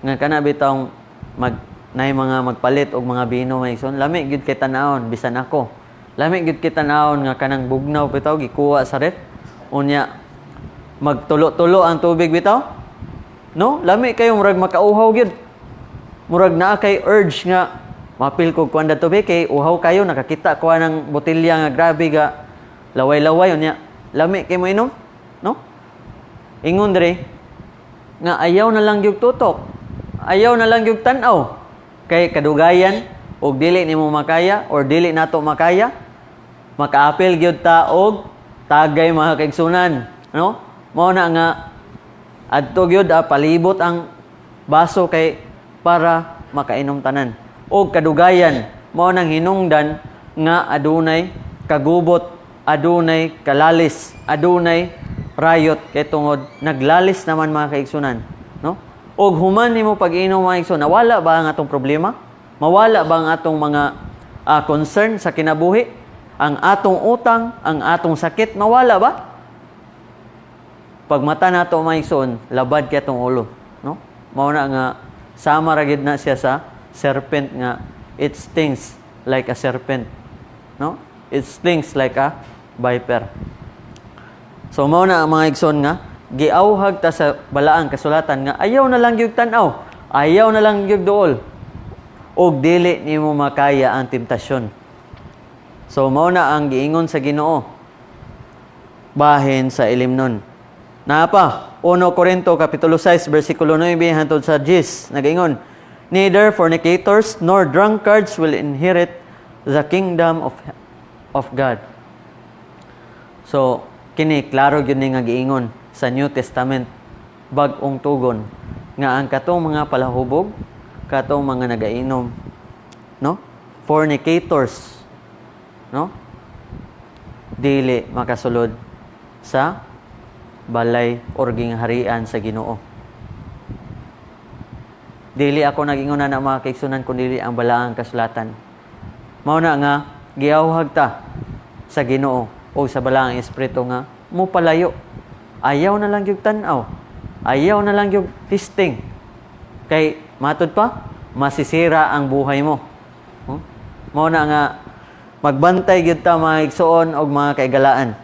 nga kana bitawng mag nay mga magpalit og mga bino, mga igsoon, lami gyud kay tan-awon. Bisan ako, lami gyud kay tan-awon nga kanang bugnaw bitaw gikuha sa ref, unya magtulo-tulo ang tubig bitaw, no? Lami kayo, murag makauhaw gyud, murag naa kay urge nga mapil kog kuan dato be, kay uhaw kayo, nakakita ko ng botelya nga grabe ga laway-laway, unya lami kay mo inom, no? Ingon diri nga ayaw na lang gyud tutok, ayaw na lang gyud tan-aw, kay kadugayan og dili nimo makaya or dili nato makaya, makaapil gyud ta og tagay, mga kaigsunan, no? Mao na nga adto gyud palibot ang baso kay para makainom tanan. Og kadugayan mao nang hinungdan nga adunay kagubot, adunay kalalis, adunay rayot, kay tungod naglalis naman, mga kaigsunan, no? Og human nimo pag-inom, mga igsoon, nawala ba ang atong problema? Mawala ba ang atong mga concern sa kinabuhi? Ang atong utang, ang atong sakit, mawala ba? Pag mata nato, mga igsoon, labad kay atong ulo, no? Mao na nga sama ra gid na siya sa serpent nga it stings like a serpent, no? It stings like a viper. So mao na ang mga igsoon nga giawhag ta sa balaang kasulatan nga ayaw na lang gyud tan-aw, ayaw na lang gyud duol. Ug dili nimo makaya ang temptasyon. So mao na ang giingon sa Ginoo bahin sa ilimnon. Naa pa, 1 Corinto kapitulo 6 bersikulo 9 hangtod sa 10, nagaingon, "Neither fornicators nor drunkards will inherit the kingdom of God." So kini klaro gyud ni nga giingon sa New Testament, bag-ong tugon, nga ang katong mga palahubog, katong mga nagainom, no? Fornicators, no? Dili makasulod sa balay or gingharian sa Ginoo. Dili ako nag-ingon na mga kaigsunan, kundi ang balaang kasulatan. Mao na nga giawhag ta sa Ginoo o sa balaang espiritu nga mopalayo. Ayaw na lang gyud tan-aw. Ayaw na lang gyud testing. Kay matud pa masisira ang buhay mo. Huh? Mao na nga magbantay gyud ta, mga igsuon og mga kaigalaan.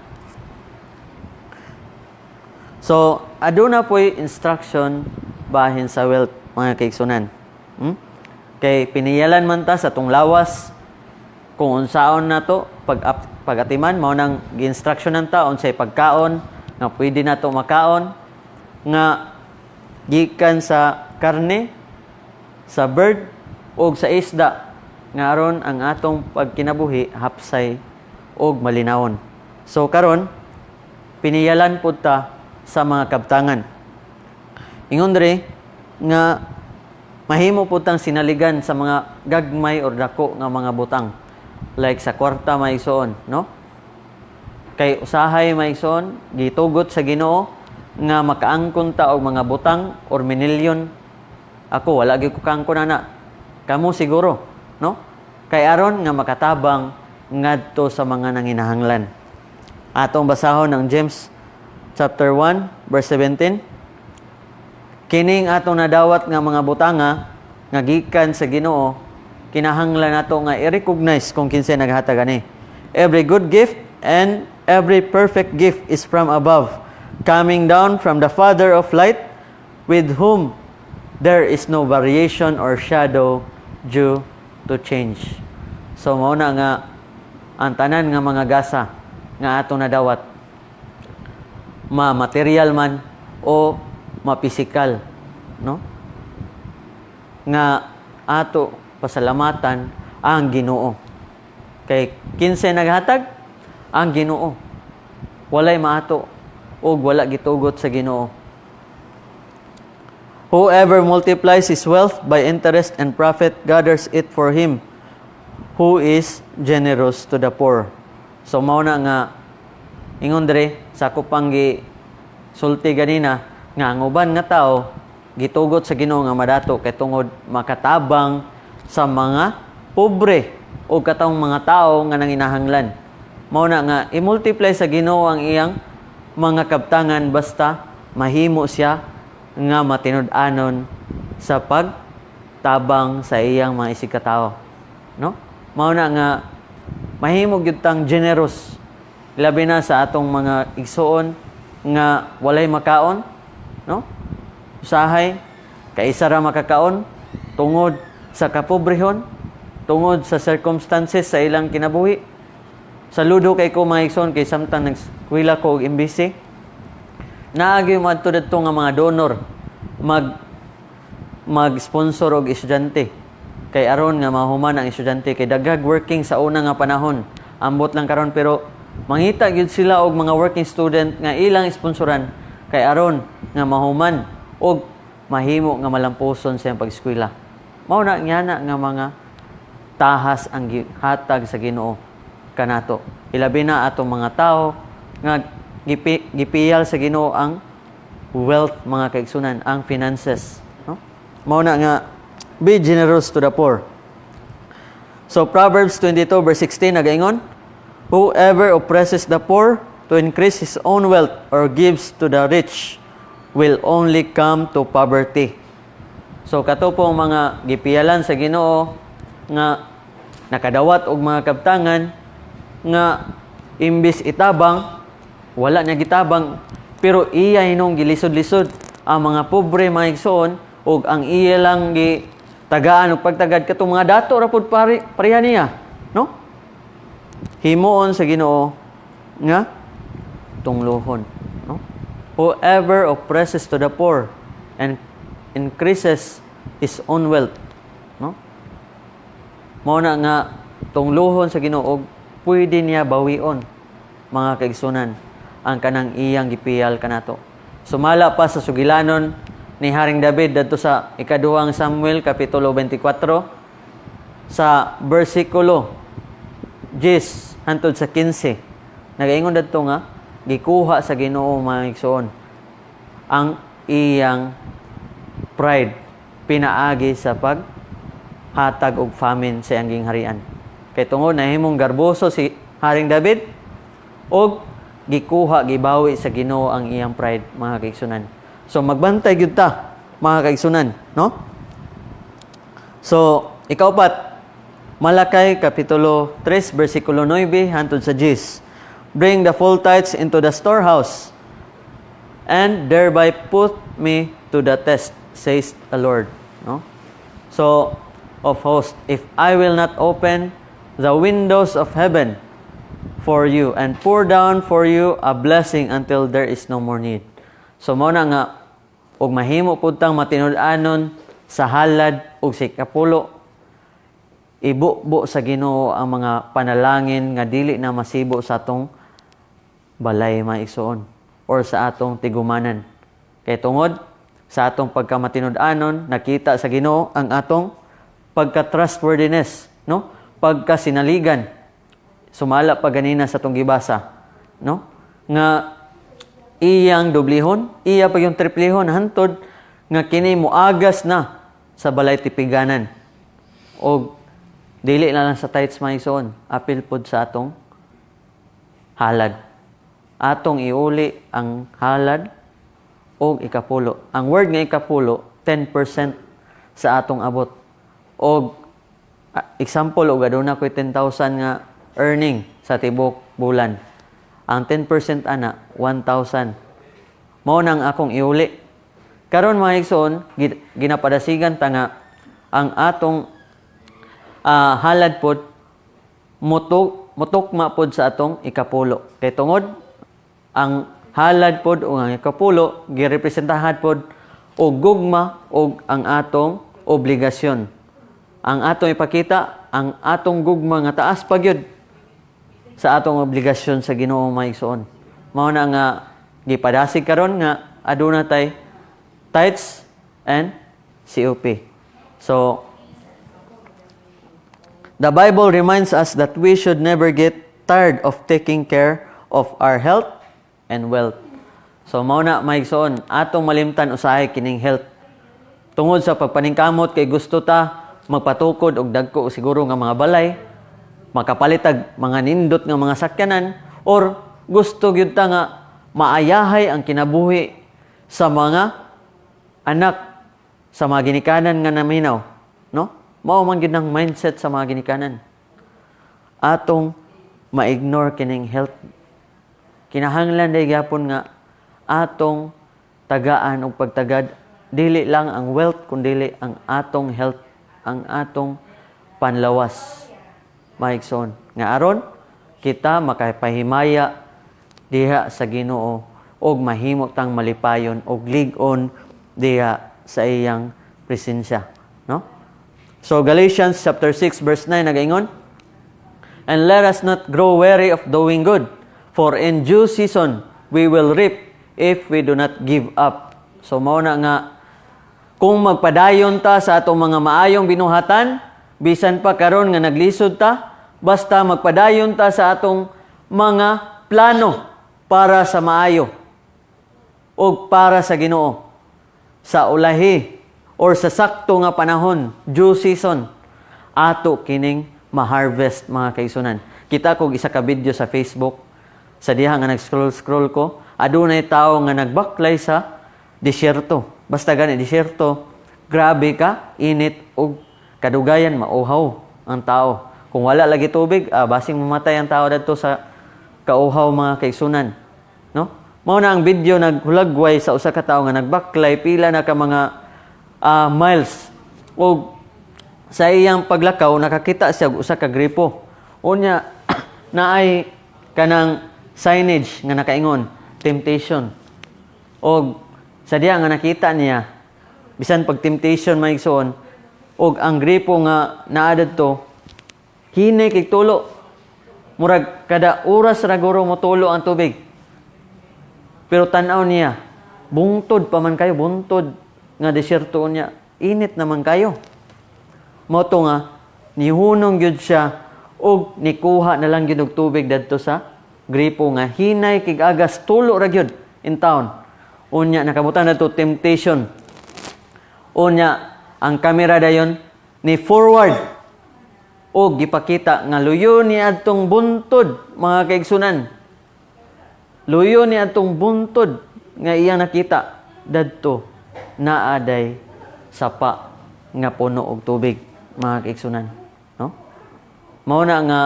So, aduna po'y instruction bahin sa wealth, mga kaigsunan. Kay piniyalan man ta sa atong lawas kung unsaon nato pag pagatiman. Mao nang gi-instructionan ta unsay pagkaon nga pwede nato makaon nga gikan sa karne, sa bird ug sa isda, nga aron ang atong pagkinabuhi hapsay ug malinawon. So karon piniyalan pud ta sa mga kabtangan. Ingon diri nga mahimo pud tang sinaligan sa mga gagmay or dako nga mga butang, like sa kwarta, mga igsoon, no? Kay usahay, mga igsoon, gitugot sa Ginoo nga makaangkon ta og mga butang or minilyon. Ako, wala gyud ko kaangkon ana. Kamo siguro, no? Kay aron nga makatabang ngadto sa mga nanginahanglan. Atong basahon ang James chapter 1 verse 17. Kining atong nadawat nga mga butanga nga gikan sa Ginoo, kinahanglan nato nga i-recognize kung kinsay naghatag ani. "Every good gift and every perfect gift is from above, coming down from the Father of light, with whom there is no variation or shadow due to change." So mao na nga ang tanan nga mga gasa nga atong nadawat, ma material man o ma-physical, no, nga ato pasalamatan ang Ginoo, kay kinsay naghatag? Ang Ginoo. Walay maato ug wala gitugot sa Ginoo. "Whoever multiplies his wealth by interest and profit gathers it for him who is generous to the poor." So mao na nga ingon diri sa ako pang gi sulti ganina nga ang uban nga tao gitugot sa Ginoo nga madato kay tungod makatabang sa mga pobre o katong mga tao nga nanginahanglan. Mao na nga i-multiply sa Ginoo ang iyang mga kabtangan basta mahimo siya nga matinud-anon sa pagtabang sa iyang mga isigkatao. No? Mao na nga mahimo gyud tang generous, labi na sa atong mga igsuon nga walay makaon, no? Usahay kaisa ra makakaon tungod sa kapobrehon, tungod sa circumstances sa ilang kinabuhi. Saludo kay ko, mga igsoon, kay samtang nag-eskwela ko og MBC, naagi moadto dadto nga mga donor mag-sponsor og estudyante kay aron nga mahuman ang estudyante, kay daghag working sa una nga panahon. Ambot lang karon, pero mangita gyud sila og mga working student nga ilang sponsoran kay aron nga mahuman og mahimo nga malampuson sa iyang pag-eskwela. Mao na nga na nga mga tahas ang gihatag sa Ginoo kanato, ilabi na atong mga tao nga gipiyal sa Ginoo ang wealth, mga kaigsunan, ang finances, no? Mao na nga be generous to the poor. So Proverbs 22 verse 16 nagaingon, "Whoever oppresses the poor to increase his own wealth or gives to the rich will only come to poverty." So kato pong mga gipiyalan sa Ginoo nga nakadawat og mga kabtangan nga imbis itabang, wala niya gitabang, pero iya hinong gilisod-lisod ang mga pobre, mga igsoon, ug ang iya lang gi Tagaan og pagtagad katong mga dato ra pud pare, pareha niya, no? Himuon sa Ginoo nga tunglohon, no? Whoever oppresses to the poor and increases his own wealth, no? Mao na nga tunglohon sa Ginoo og pwede niya bawion, mga kaigsunan, ang kanang iyang gipiyal kanato. Sumala pa sa sugilanon ni Haring David dadto sa Ikaduhang Samuel kapitulo 24 sa bersikulo 10 hantod sa 15, nagaingon dadto nga gikuha sa Ginoo, mga igsoon, ang iyang pride pinaagi sa paghatag og famine sa iyang gingharian. Kay tungod nahimong garboso si Haring David og gikuha, gibawi sa Ginoo ang iyang pride, mga kaigsunan. So magbantay gyud ta, mga kaigsunan, no? So ikaupat, Malakay kapitulo 3 bersikulo 9 hantod sa 10. "Bring the full tithes into the storehouse and thereby put me to the test, says the Lord," no? So, "of hosts, if I will not open the windows of heaven for you and pour down for you a blessing until there is no more need." So mao na nga og mahimo pud tang matinud-anon sa halad ug sa ikapulo, ibubo sa Ginoo ang mga panalangin nga dili na masibo sa atong balay, mga igsoon, or sa atong tigumanan. Kay tungod sa atong pagkamatinud-anon, nakita sa Ginoo ang atong pagka-trustworthiness, no? Pagkasinaligan. Sumala pa ganina sa atong gibasa, no? Nga iyang doblihon, iya pa yung triplihon hantod nga kini muagas na sa balay tipiganan. Og dili na lang sa tithes, mga igsoon, apil pod sa atong halad. Atong iuli ang halad og ikapulo. Ang word nga ikapulo, 10% sa atong abot. Og example, og aduna ko'y 10,000 nga earning sa tibok bulan. Ang 10% ana, 1,000. Mao nang akong iuli. Karon, mga igsoon, ginapadasigan ta nga ang atong halad pod mutukma pod sa atong ikapulo. Kay tungod ang halad pod o ang ikapulo girepresentahan pod og gugma og ang atong obligasyon. Ang atong ipakita ang atong gugma nga taas pa gyud sa atong obligasyon sa Ginoo, mga igsoon. Mao na nga gipadasig karon nga aduna tay tithes and COP. So the Bible reminds us that we should never get tired of taking care of our health and wealth. So mao na, mga igsoon, atong malimtan usahay kining health. Tungod sa pagpaningkamot kay gusto ta magpatukod og dagko siguro nga mga balay, makapalitag mga nindot nga mga sakyanan, or gusto gyud ta nga maayahay ang kinabuhi sa mga anak, sa mga ginikanan nga naminaw, no? Mao man gyud ang mindset sa mga ginikanan. Atong ma-ignore kining health. Kinahanglan day gyapon nga atong tagaan og pagtagad dili lang ang wealth kundili ang atong health, ang atong panlawas, mga igsoon, nga aron kita makapahimaya diha sa Ginoo og mahimo tang malipayon og lig-on diha sa iyang presensya, no? So Galatians chapter 6 verse 9 nagaingon, "And let us not grow weary of doing good, for in due season we will reap if we do not give up." So mao na nga kung magpadayon ta sa atong mga maayong binuhatan, bisan pa karon nga naglisod ta, basta magpadayon ta sa atong mga plano para sa maayo ug para sa Ginoo, sa ulahi or sa sakto nga panahon, due season, ato kining ma-harvest, mga kaigsunan. Kita ko isa ka video sa Facebook sa diha nga nag-scroll scroll ko, adunay tawo nga nagbaklay sa disyerto. Basta gani disyerto, grabe ka init ug kadugayan mauhaw ang tao. Kung wala lagi tubig, basing mamatay ang tao dadto sa kauhaw, mga kaigsunan. No? Mao na ang video naghulagway sa usa ka tawo nga nagbaklay pila na ka mga miles ug Sa iyang paglakaw, nakakita siya og usa ka gripo. Unya naay kanang signage nga nakaingon "temptation". Og sa diha nga nakita niya, bisan pag temptation, mga igsoon, og ang gripo nga naa didto, hinay kay tulo. Murag kada oras ra guro mo tulo ang tubig. Pero tan-aw niya, bungtod pa man kayo, buntod nga desierto niya, init naman kayo. Mao to nga nihunong gyud siya og nikuha na lang gyud og tubig dadto sa gripo nga hinay kig agas, tulo ra gyud in town. Unya nakabutang dadto "temptation". Unya ang kamera dayon ni forward og gipakita nga luyo ni adtong buntod, mga kaigsunan. Luyo ni adtong buntod nga iyang nakita dadto, naa day sapa nga puno og tubig, mga kaigsunan, no? Mao na nga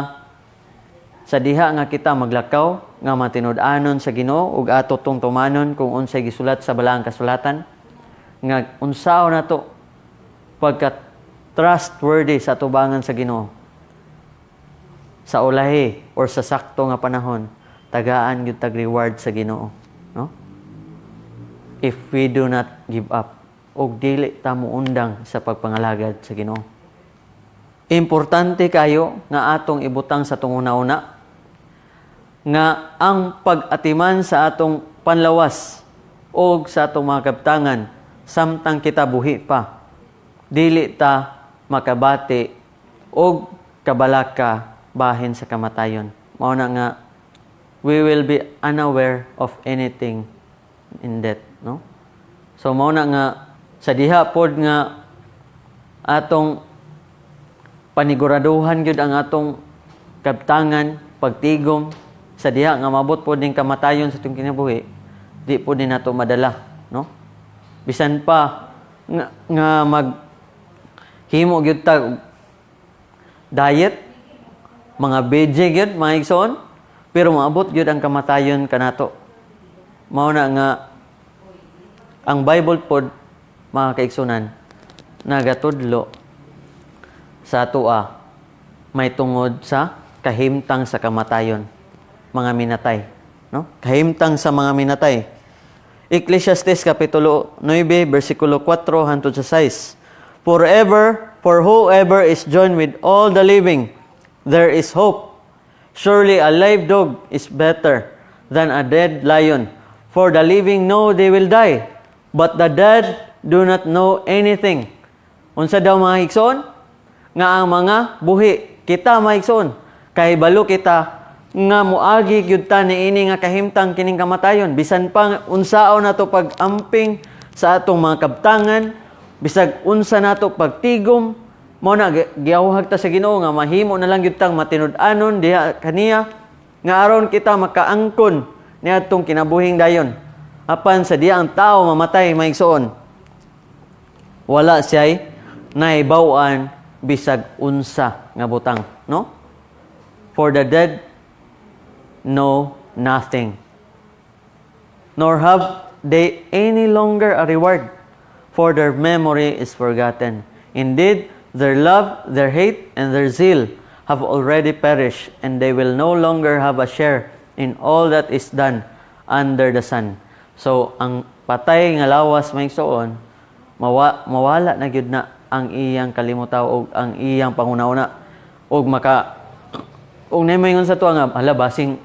sa diha nga kita maglakaw nga matinud-anon sa Ginoo ug ato tong tumanon kung unsay gisulat sa balaang kasulatan, nga unsaon nato pagka trustworthy sa atubangan sa Ginoo, sa ulahi or sa sakto nga panahon, tagaan gyud tag reward sa Ginoo, no, if we do not give up og dili ta moundang sa pagpangalagad sa Ginoo. Importante kayo nga atong ibutang sa atong una-una nga ang pag-atiman sa atong panlawas o sa atong mga kabtangan samtang kita buhi pa, dili ta makabati og kabalaka bahin sa kamatayon. Mao na nga we will be unaware of anything in death, no? So mao na nga sa diha pod nga atong paniguraduhan gyud ang atong kabtangan, pagtigom, sa diha nga mabot pod ning kamatayon sa atong kinabuhi, di pod ni nato madala, no? Bisan pa nga mag himo gyud ta og diet, mga veggie gyud, mga igsoon, pero maabot gyud ang kamatayon kanato. Mao na nga ang Bible pod, mga kaigsunan, nagatudlo sa atoa may tungod sa kahimtang sa kamatayon, mga minatay, no? Kahimtang sa mga minatay. Ecclesiastes kapitulo 9 bersikulo 4 hangtod sa 6. "Forever, for whoever is joined with all the living, there is hope. Surely a live dog is better than a dead lion. For the living know they will die, but the dead do not know anything." Unsa daw, mga igsoon? Nga ang mga buhi, kita, mga igsoon, kahibalo kita nga muagi gyud ta niini nga kahimtang kining kamatayon. Bisan pa unsaon nato pag-amping sa atong mga kabtangan, bisag unsa nato pagtigom, mao na giawhag ta sa Ginoo nga mahimo na lang gyud tang matinud-anon diha kaniya nga aron kita makaangkon niadtong kinabuhing dayon. Apan sa diha ang tao mamatay, mga igsoon, wala siya'y nahibaw-an bisag unsa nga butang, no? "For the dead know nothing, nor have they any longer a reward, for their memory is forgotten. Indeed, their love, their hate, and their zeal have already perished, and they will no longer have a share in all that is done under the sun." So, ang patay nga lawas, mga igsoon, mawala na gyud na ang iyang kalimutaw og ang iyang panguna-una og maka og nay maingon sa tuwa nga, "Hala, basing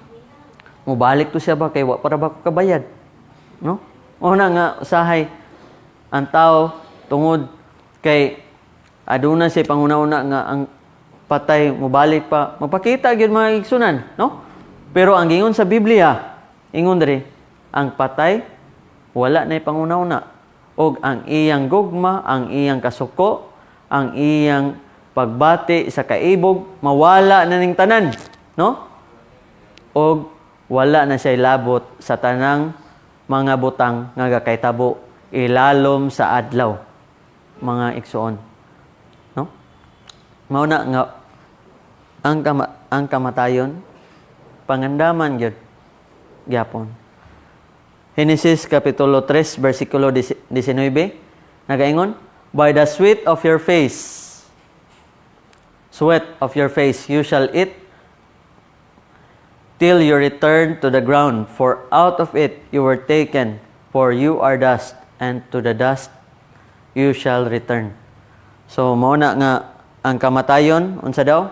mubalik to siya ba kay wa para ba ko kabayad," no? Mao na nga usahay ang tao, tungod kay aduna siya panguna-una nga ang patay mubalik pa, magpakita gyud, mga igsunan, no? Pero ang gingon sa Biblia, ingon diri, ang patay wala na panguna-una og ang iyang gugma, ang iyang kasuko, ang iyang pagbati sa kaibog, mawala na ning tanan, no? Og wala na siya labot sa tanang mga butang nga gakahitabo ilalom sa adlaw, mga igsoon, no? Mao na nga ang kamatayon pangandaman gyud gyapon. Genesis kapitulo 3 bersikulo 19 nagaingon, "By the sweat of your face Sweat of your face you shall eat till you return to the ground, for out of it you were taken, for you are dust, and to the dust you shall return. So mao na nga ang kamatayon, unsa daw?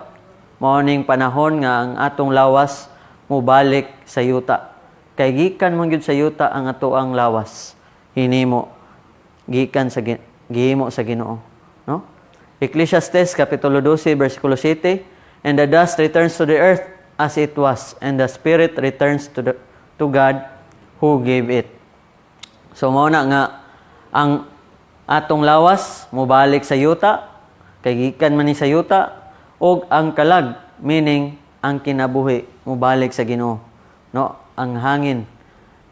Mao ning panahon nga ang atong lawas mobalik sa yuta. Kay gikan man gyud sa yuta ang atoang lawas. Hinimo gikan sa gihimo sa Ginoo, no? Ecclesiastes kapitulo 12 bersikulo 7, "And the dust returns to the earth as it was, and the spirit returns to God who gave it." So mao na nga ang atong lawas mobalik sa yuta kay gikan man ni sa yuta, ug ang kalag, meaning ang kinabuhi, mobalik sa Ginoo, no? Ang hangin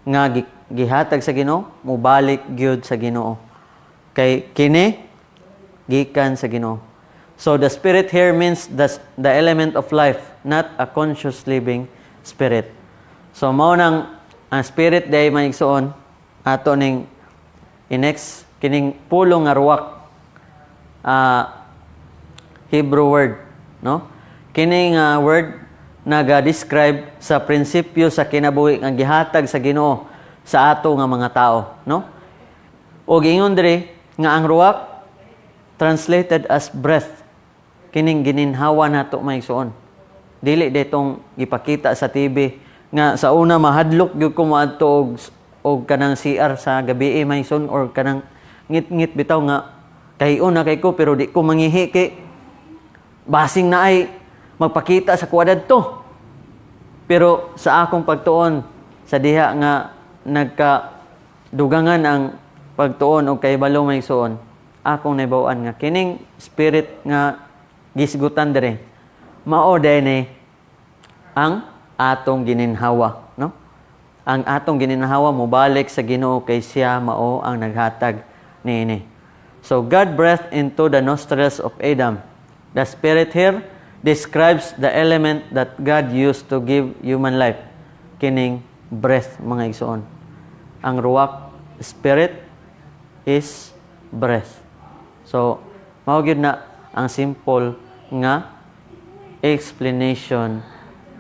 nga gihatag sa Ginoo mobalik gyud sa Ginoo kay kini gikan sa Ginoo. So the spirit here means the element of life, not a conscious living spirit. So mao nang ang spirit day, mga igsoon, ato ning inex kining pulong nga ruwak, Hebrew word, no? Kining word naga-describe sa prinsipyo sa kinabuhi nga gihatag sa Ginoo sa ato nga mga tao, no? O giingon diri nga ang ruwak translated as breath. Kining gininhawa nato, mga igsoon. Dili ditong gipakita sa TV nga sa una mahadlok gyud ko moadto og kanang CR sa gabi, mga igsoon, or kanang ngit-ngit bitaw nga kahion na kay ko pero di ko mangihi kay basing na ay magpakita sa kuha to. Pero sa akong pagtuon sa diha nga nagka dugangan ang pagtuon og kahibalo, mga igsoon, akong nahibaw-an nga kining spirit nga gisgutan dire mao ni ang atong gininhawa, no? Ang atong gininhawa mobalik sa Ginoo kay siya mao ang naghatag niini. So God breathed into the nostrils of Adam. The spirit here describes the element that God used to give human life. Kining breath, mga igsoon. Ang ruwak, spirit, is breath. So mao gyud na ang simple nga explanation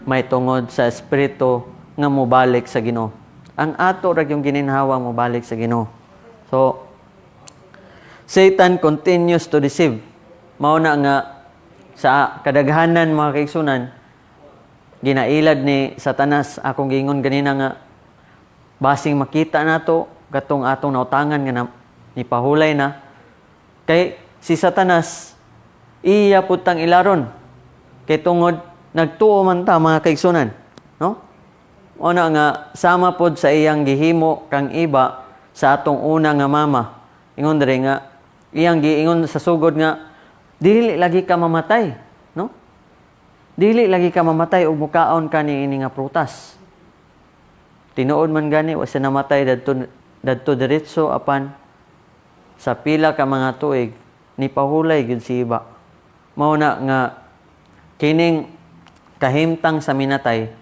may tungod sa espiritu nga mobalik sa Ginoo. Ang ato ra yung gininhawa mobalik sa Ginoo. So Satan continues to deceive. Mao na nga sa kadaghanan, mga kaigsunan, ginailad ni Satanas, akong giingon ganina nga basing makita nato katong atong nautangan nga na, nipahulay na, kay si Satanas iya pud tang ilaron kay tungod nagtuo man ta, mga kaigsunan, no? Una nga sama pod sa iyang gihimo kang iba sa atong una nga mama. Ingon diri nga iyang giingon sa sugod nga dili lagi ka mamatay, no? Dili lagi ka mamatay ug mukaon ka ni ini nga prutas. Tinuod man gani wa siya namatay dadto dadto diretso, apan sa pila ka mga tuig nipahulay gyud si iba. Mao na nga kining kahimtang sa minatay,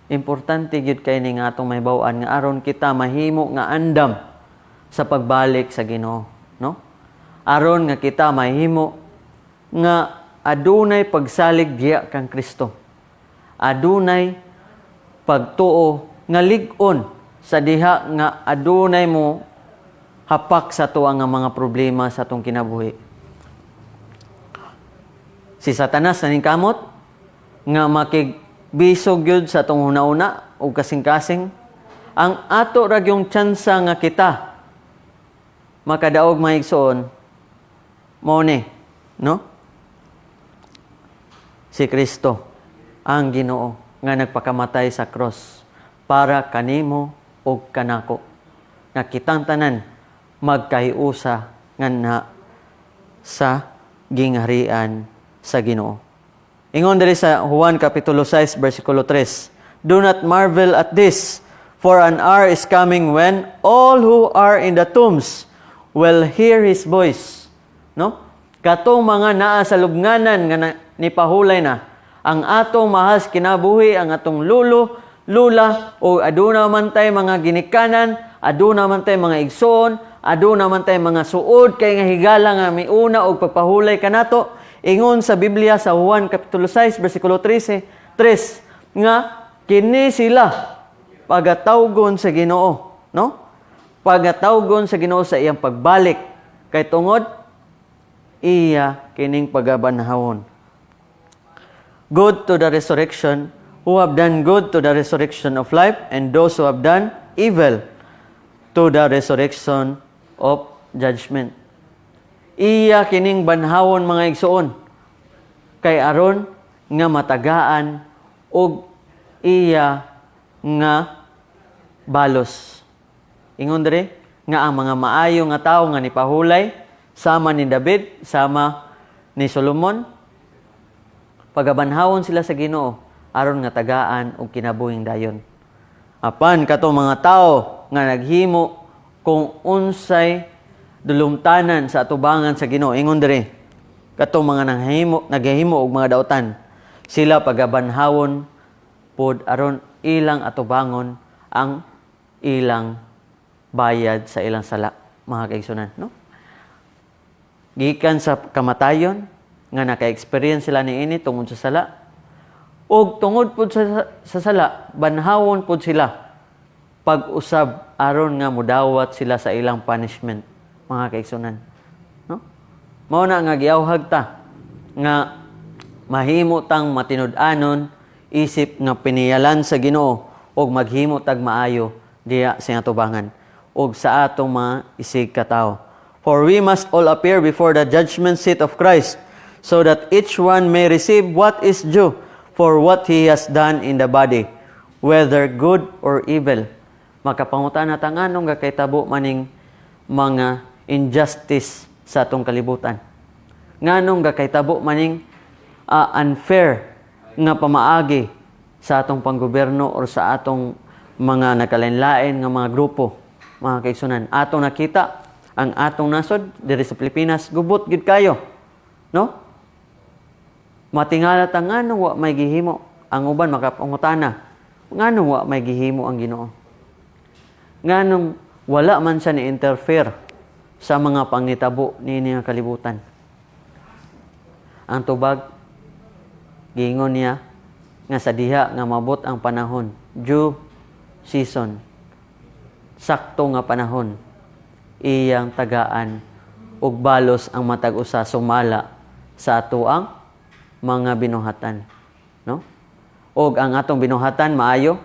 importante gyud kay ni nga atong mahibaw-an nga aron kita mahimo nga andam sa pagbalik sa Ginoo, no? Aron nga kita mahimo nga adunay pagsalig diya kang Kristo. Adunay pagtuo nga lig-on sa diha nga adunay mo hapak sa tuwa nga mga problema sa atong kinabuhi. Si Satanas naningkamot nga makigbisog gyud sa atong hunahuna ug kasing-kasing. Ang ato ra gyung tsansa nga kita makadaog, mga igsoon, mao ni, no? Si Kristo ang Ginoo nga nagpakamatay sa cross para kanimo ug kanako nga kitang tanan magkahiusa nganha sa gingharian sa Ginoo. Ingon diri sa Juan kapitulo 6 bersikulo 3, "Do not marvel at this, for an hour is coming when all who are in the tombs will hear his voice." No? Katong mga naa sa lubnganan nga nipahulay na, ang atong mahal sa kinabuhi, ang atong lulo, lula, o aduna man tay mga ginikanan, aduna man tay mga igsoon, aduna man tay mga suod kay nga higala nga miuna og pagpahulay kanato. Ingon sa Biblia sa Juan kapitulo 6 bersikulo 13, 3 nga kini sila pagatawgon sa Ginoo, no? Pagatawgon sa Ginoo sa iyang pagbalik kay tungod iya kining pagabanhawon. Good to the resurrection, who have done good to the resurrection of life, and those who have done evil to the resurrection of judgment. Iya kining banhawon, mga igsuon, kay aron nga matagaan og iya nga balos. Ingon diri nga ang mga maayo nga tawo nga nipahulay sama ni David, sama ni Solomon, pagabanhawon sila sa Ginoo aron nga tagaan og kinabuhing dayon. Apan katong mga tawo nga naghimo kung unsay dulumtanan sa atubangan sa Ginoo, ingon diri, katong mga nanghimo naghimo og mga dautan, sila pagabanhawon pod aron ilang atubangon ang ilang bayad sa ilang sala, mga kaigsunan, no? Gikan sa kamatayon nga naka-experience sila niini tungod sa sala, ug tungod pud sa sala, banhawon pud sila pag-usab aron nga mudawat sila sa ilang punishment, mga kaigsunan, no? Mao na nga giawhag ta nga mahimo tang matinud-anon isip nga piniyalan sa Ginoo ug maghimo tag maayo diya sa atubangan ug sa atong mga isig katawo. For we must all appear before the judgment seat of Christ, so that each one may receive what is due for what he has done in the body, whether good or evil. Makapangutana ta nganong gakahitabo maning mga injustice sa atong kalibutan? Nganong gakahitabo maning unfair nga pamaagi sa atong panggobyerno or sa atong mga nagkalain-lain nga mga grupo, mga kaigsunan? Atong nakita ang atong nasod diri sa Pilipinas, gubot gid kayo, no? Matingala ta nganong wa may gihimo. Ang uban makapangutana, nganong wa may gihimo ang Ginoo? Nganong wala man siya ni interfere sa mga pangitabo niini nga kalibutan? Ang tubag, giingon niya nga sa diha nga mabot ang panahon, due season, sakto nga panahon, iyang tagaan og balos ang matag usa sumala sa atoang mga binuhatan, no? Og ang atong binuhatan maayo,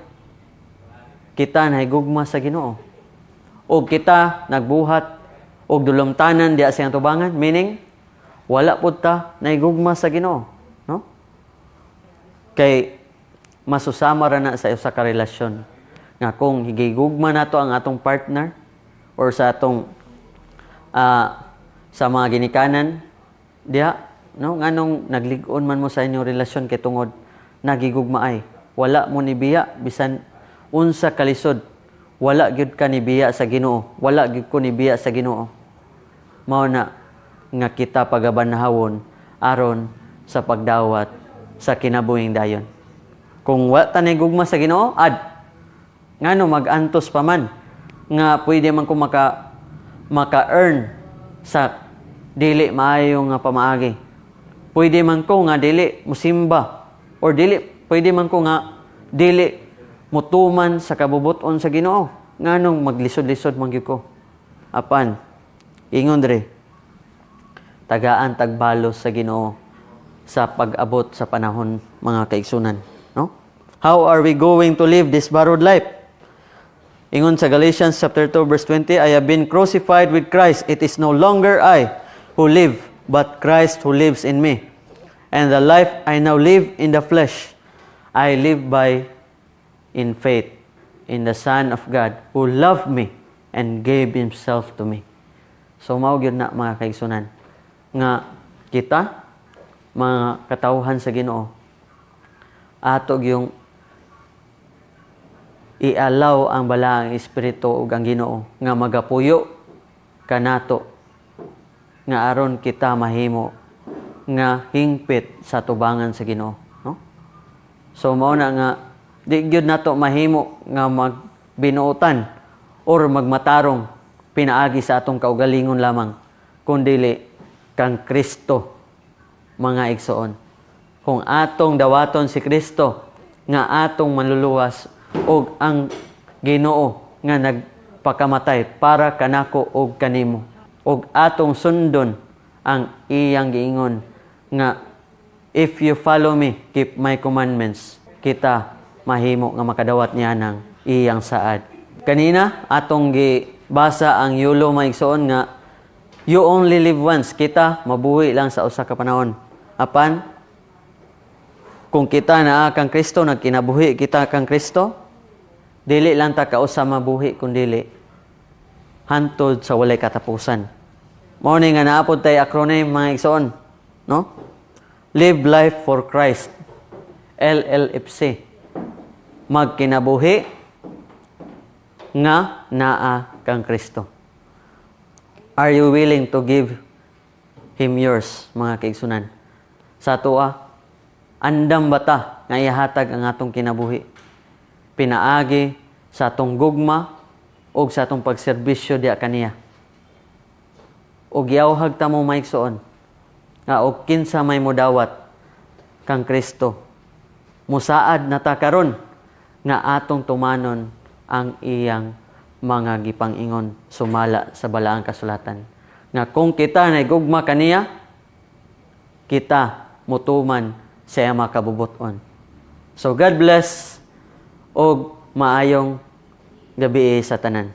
kita nahigugma sa Ginoo og kita nagbuhat og dulumtanan diya sa iyang tubangan, meaning wala pud ta nahigugma sa Ginoo, no? Kay masusama ra na sa usa ka relasyon nga kung gigugma nato ang atong partner or sa atong sa mga ginikanan diha, no, nganong naglig-on man mo sa inyong relasyon? Kay tungod nagigugmaay. Wala mo nibiya bisan unsa kalisod. Wala gyud ka nibiya sa Ginoo, wala gyud ko nibiya sa Ginoo. Mao na nga kita pagabanhawon aron sa pagdawat sa kinabuhing dayon. Kung wa ta gugma sa Ginoo, ad ngano mag-antos pa man nga pwede man ko maka earn sa dili maayo nga pamaagi? Pwede man ko nga dili musimba or dili, pwede man ko nga dili mutuman sa kabubuton sa Ginoo. Nganong maglisod-lisod man gyud ko? Apan ingon dre, tagaan tagbalos sa Ginoo sa pag-abot sa panahon, mga kaigsunan, no? How are we going to live this borrowed life? Ingon sa Galatians chapter 2 verse 20, "I have been crucified with Christ. It is no longer I who live, but Christ who lives in me. And the life I now live in the flesh, I live by in faith in the Son of God who loved me and gave himself to me." So mao gyud na, mga kaigsunan, nga kita mga katawhan sa Ginoo, ato gyung i-allow ang Balaang Espiritu ug ang Ginoo nga magapuyo kanato nga aron kita mahimo nga hingpit sa tubangan sa Ginoo, no? So mao na nga di gyud nato mahimo nga magbinuotan or magmatarong pinaagi sa atong kaugalingon lamang, kun dili kang Kristo. mga igsoon. Kung atong dawaton si Kristo nga atong manluluwas ug ang Ginoo nga nagpakamatay para kanako ug kanimo, ug atong sundon ang iyang giingon nga, "If you follow me, keep my commandments," kita mahimo nga makadawat niya ng iyang saad. Kanina atong gibasa ang YOLO, mga igsoon, nga you only live once. Kita mabuhi lang sa usa ka panahon. Apan kung kita naa kang Kristo, nagkinabuhi kita kang Kristo, dili lang ta kausa mabuhi kundili hantod sa walay katapusan. Mao ni nga naa pod tay acronym, mga igsoon, no? Live Life for Christ. LLFC. Magkinabuhi nga naa kang Kristo. Are you willing to give Him yours, mga kaigsunan? Sa atoa, andam ba ta nga ihatag ang atong kinabuhi? Pinaagi sa atong gugma o sa atong pagserbisyo diya kaniya. Og giawhag ta mo, mga igsoon, nga og kinsa may modawat kang Kristo, musaad na ta karon nga atong tumanon ang iyang mga gipang-ingon sumala sa Balaang Kasulatan. Nga kung kita nagugma kaniya, kita mutuman sa iyang mga kabubut-on. So God bless og maayong gabi sa tanan.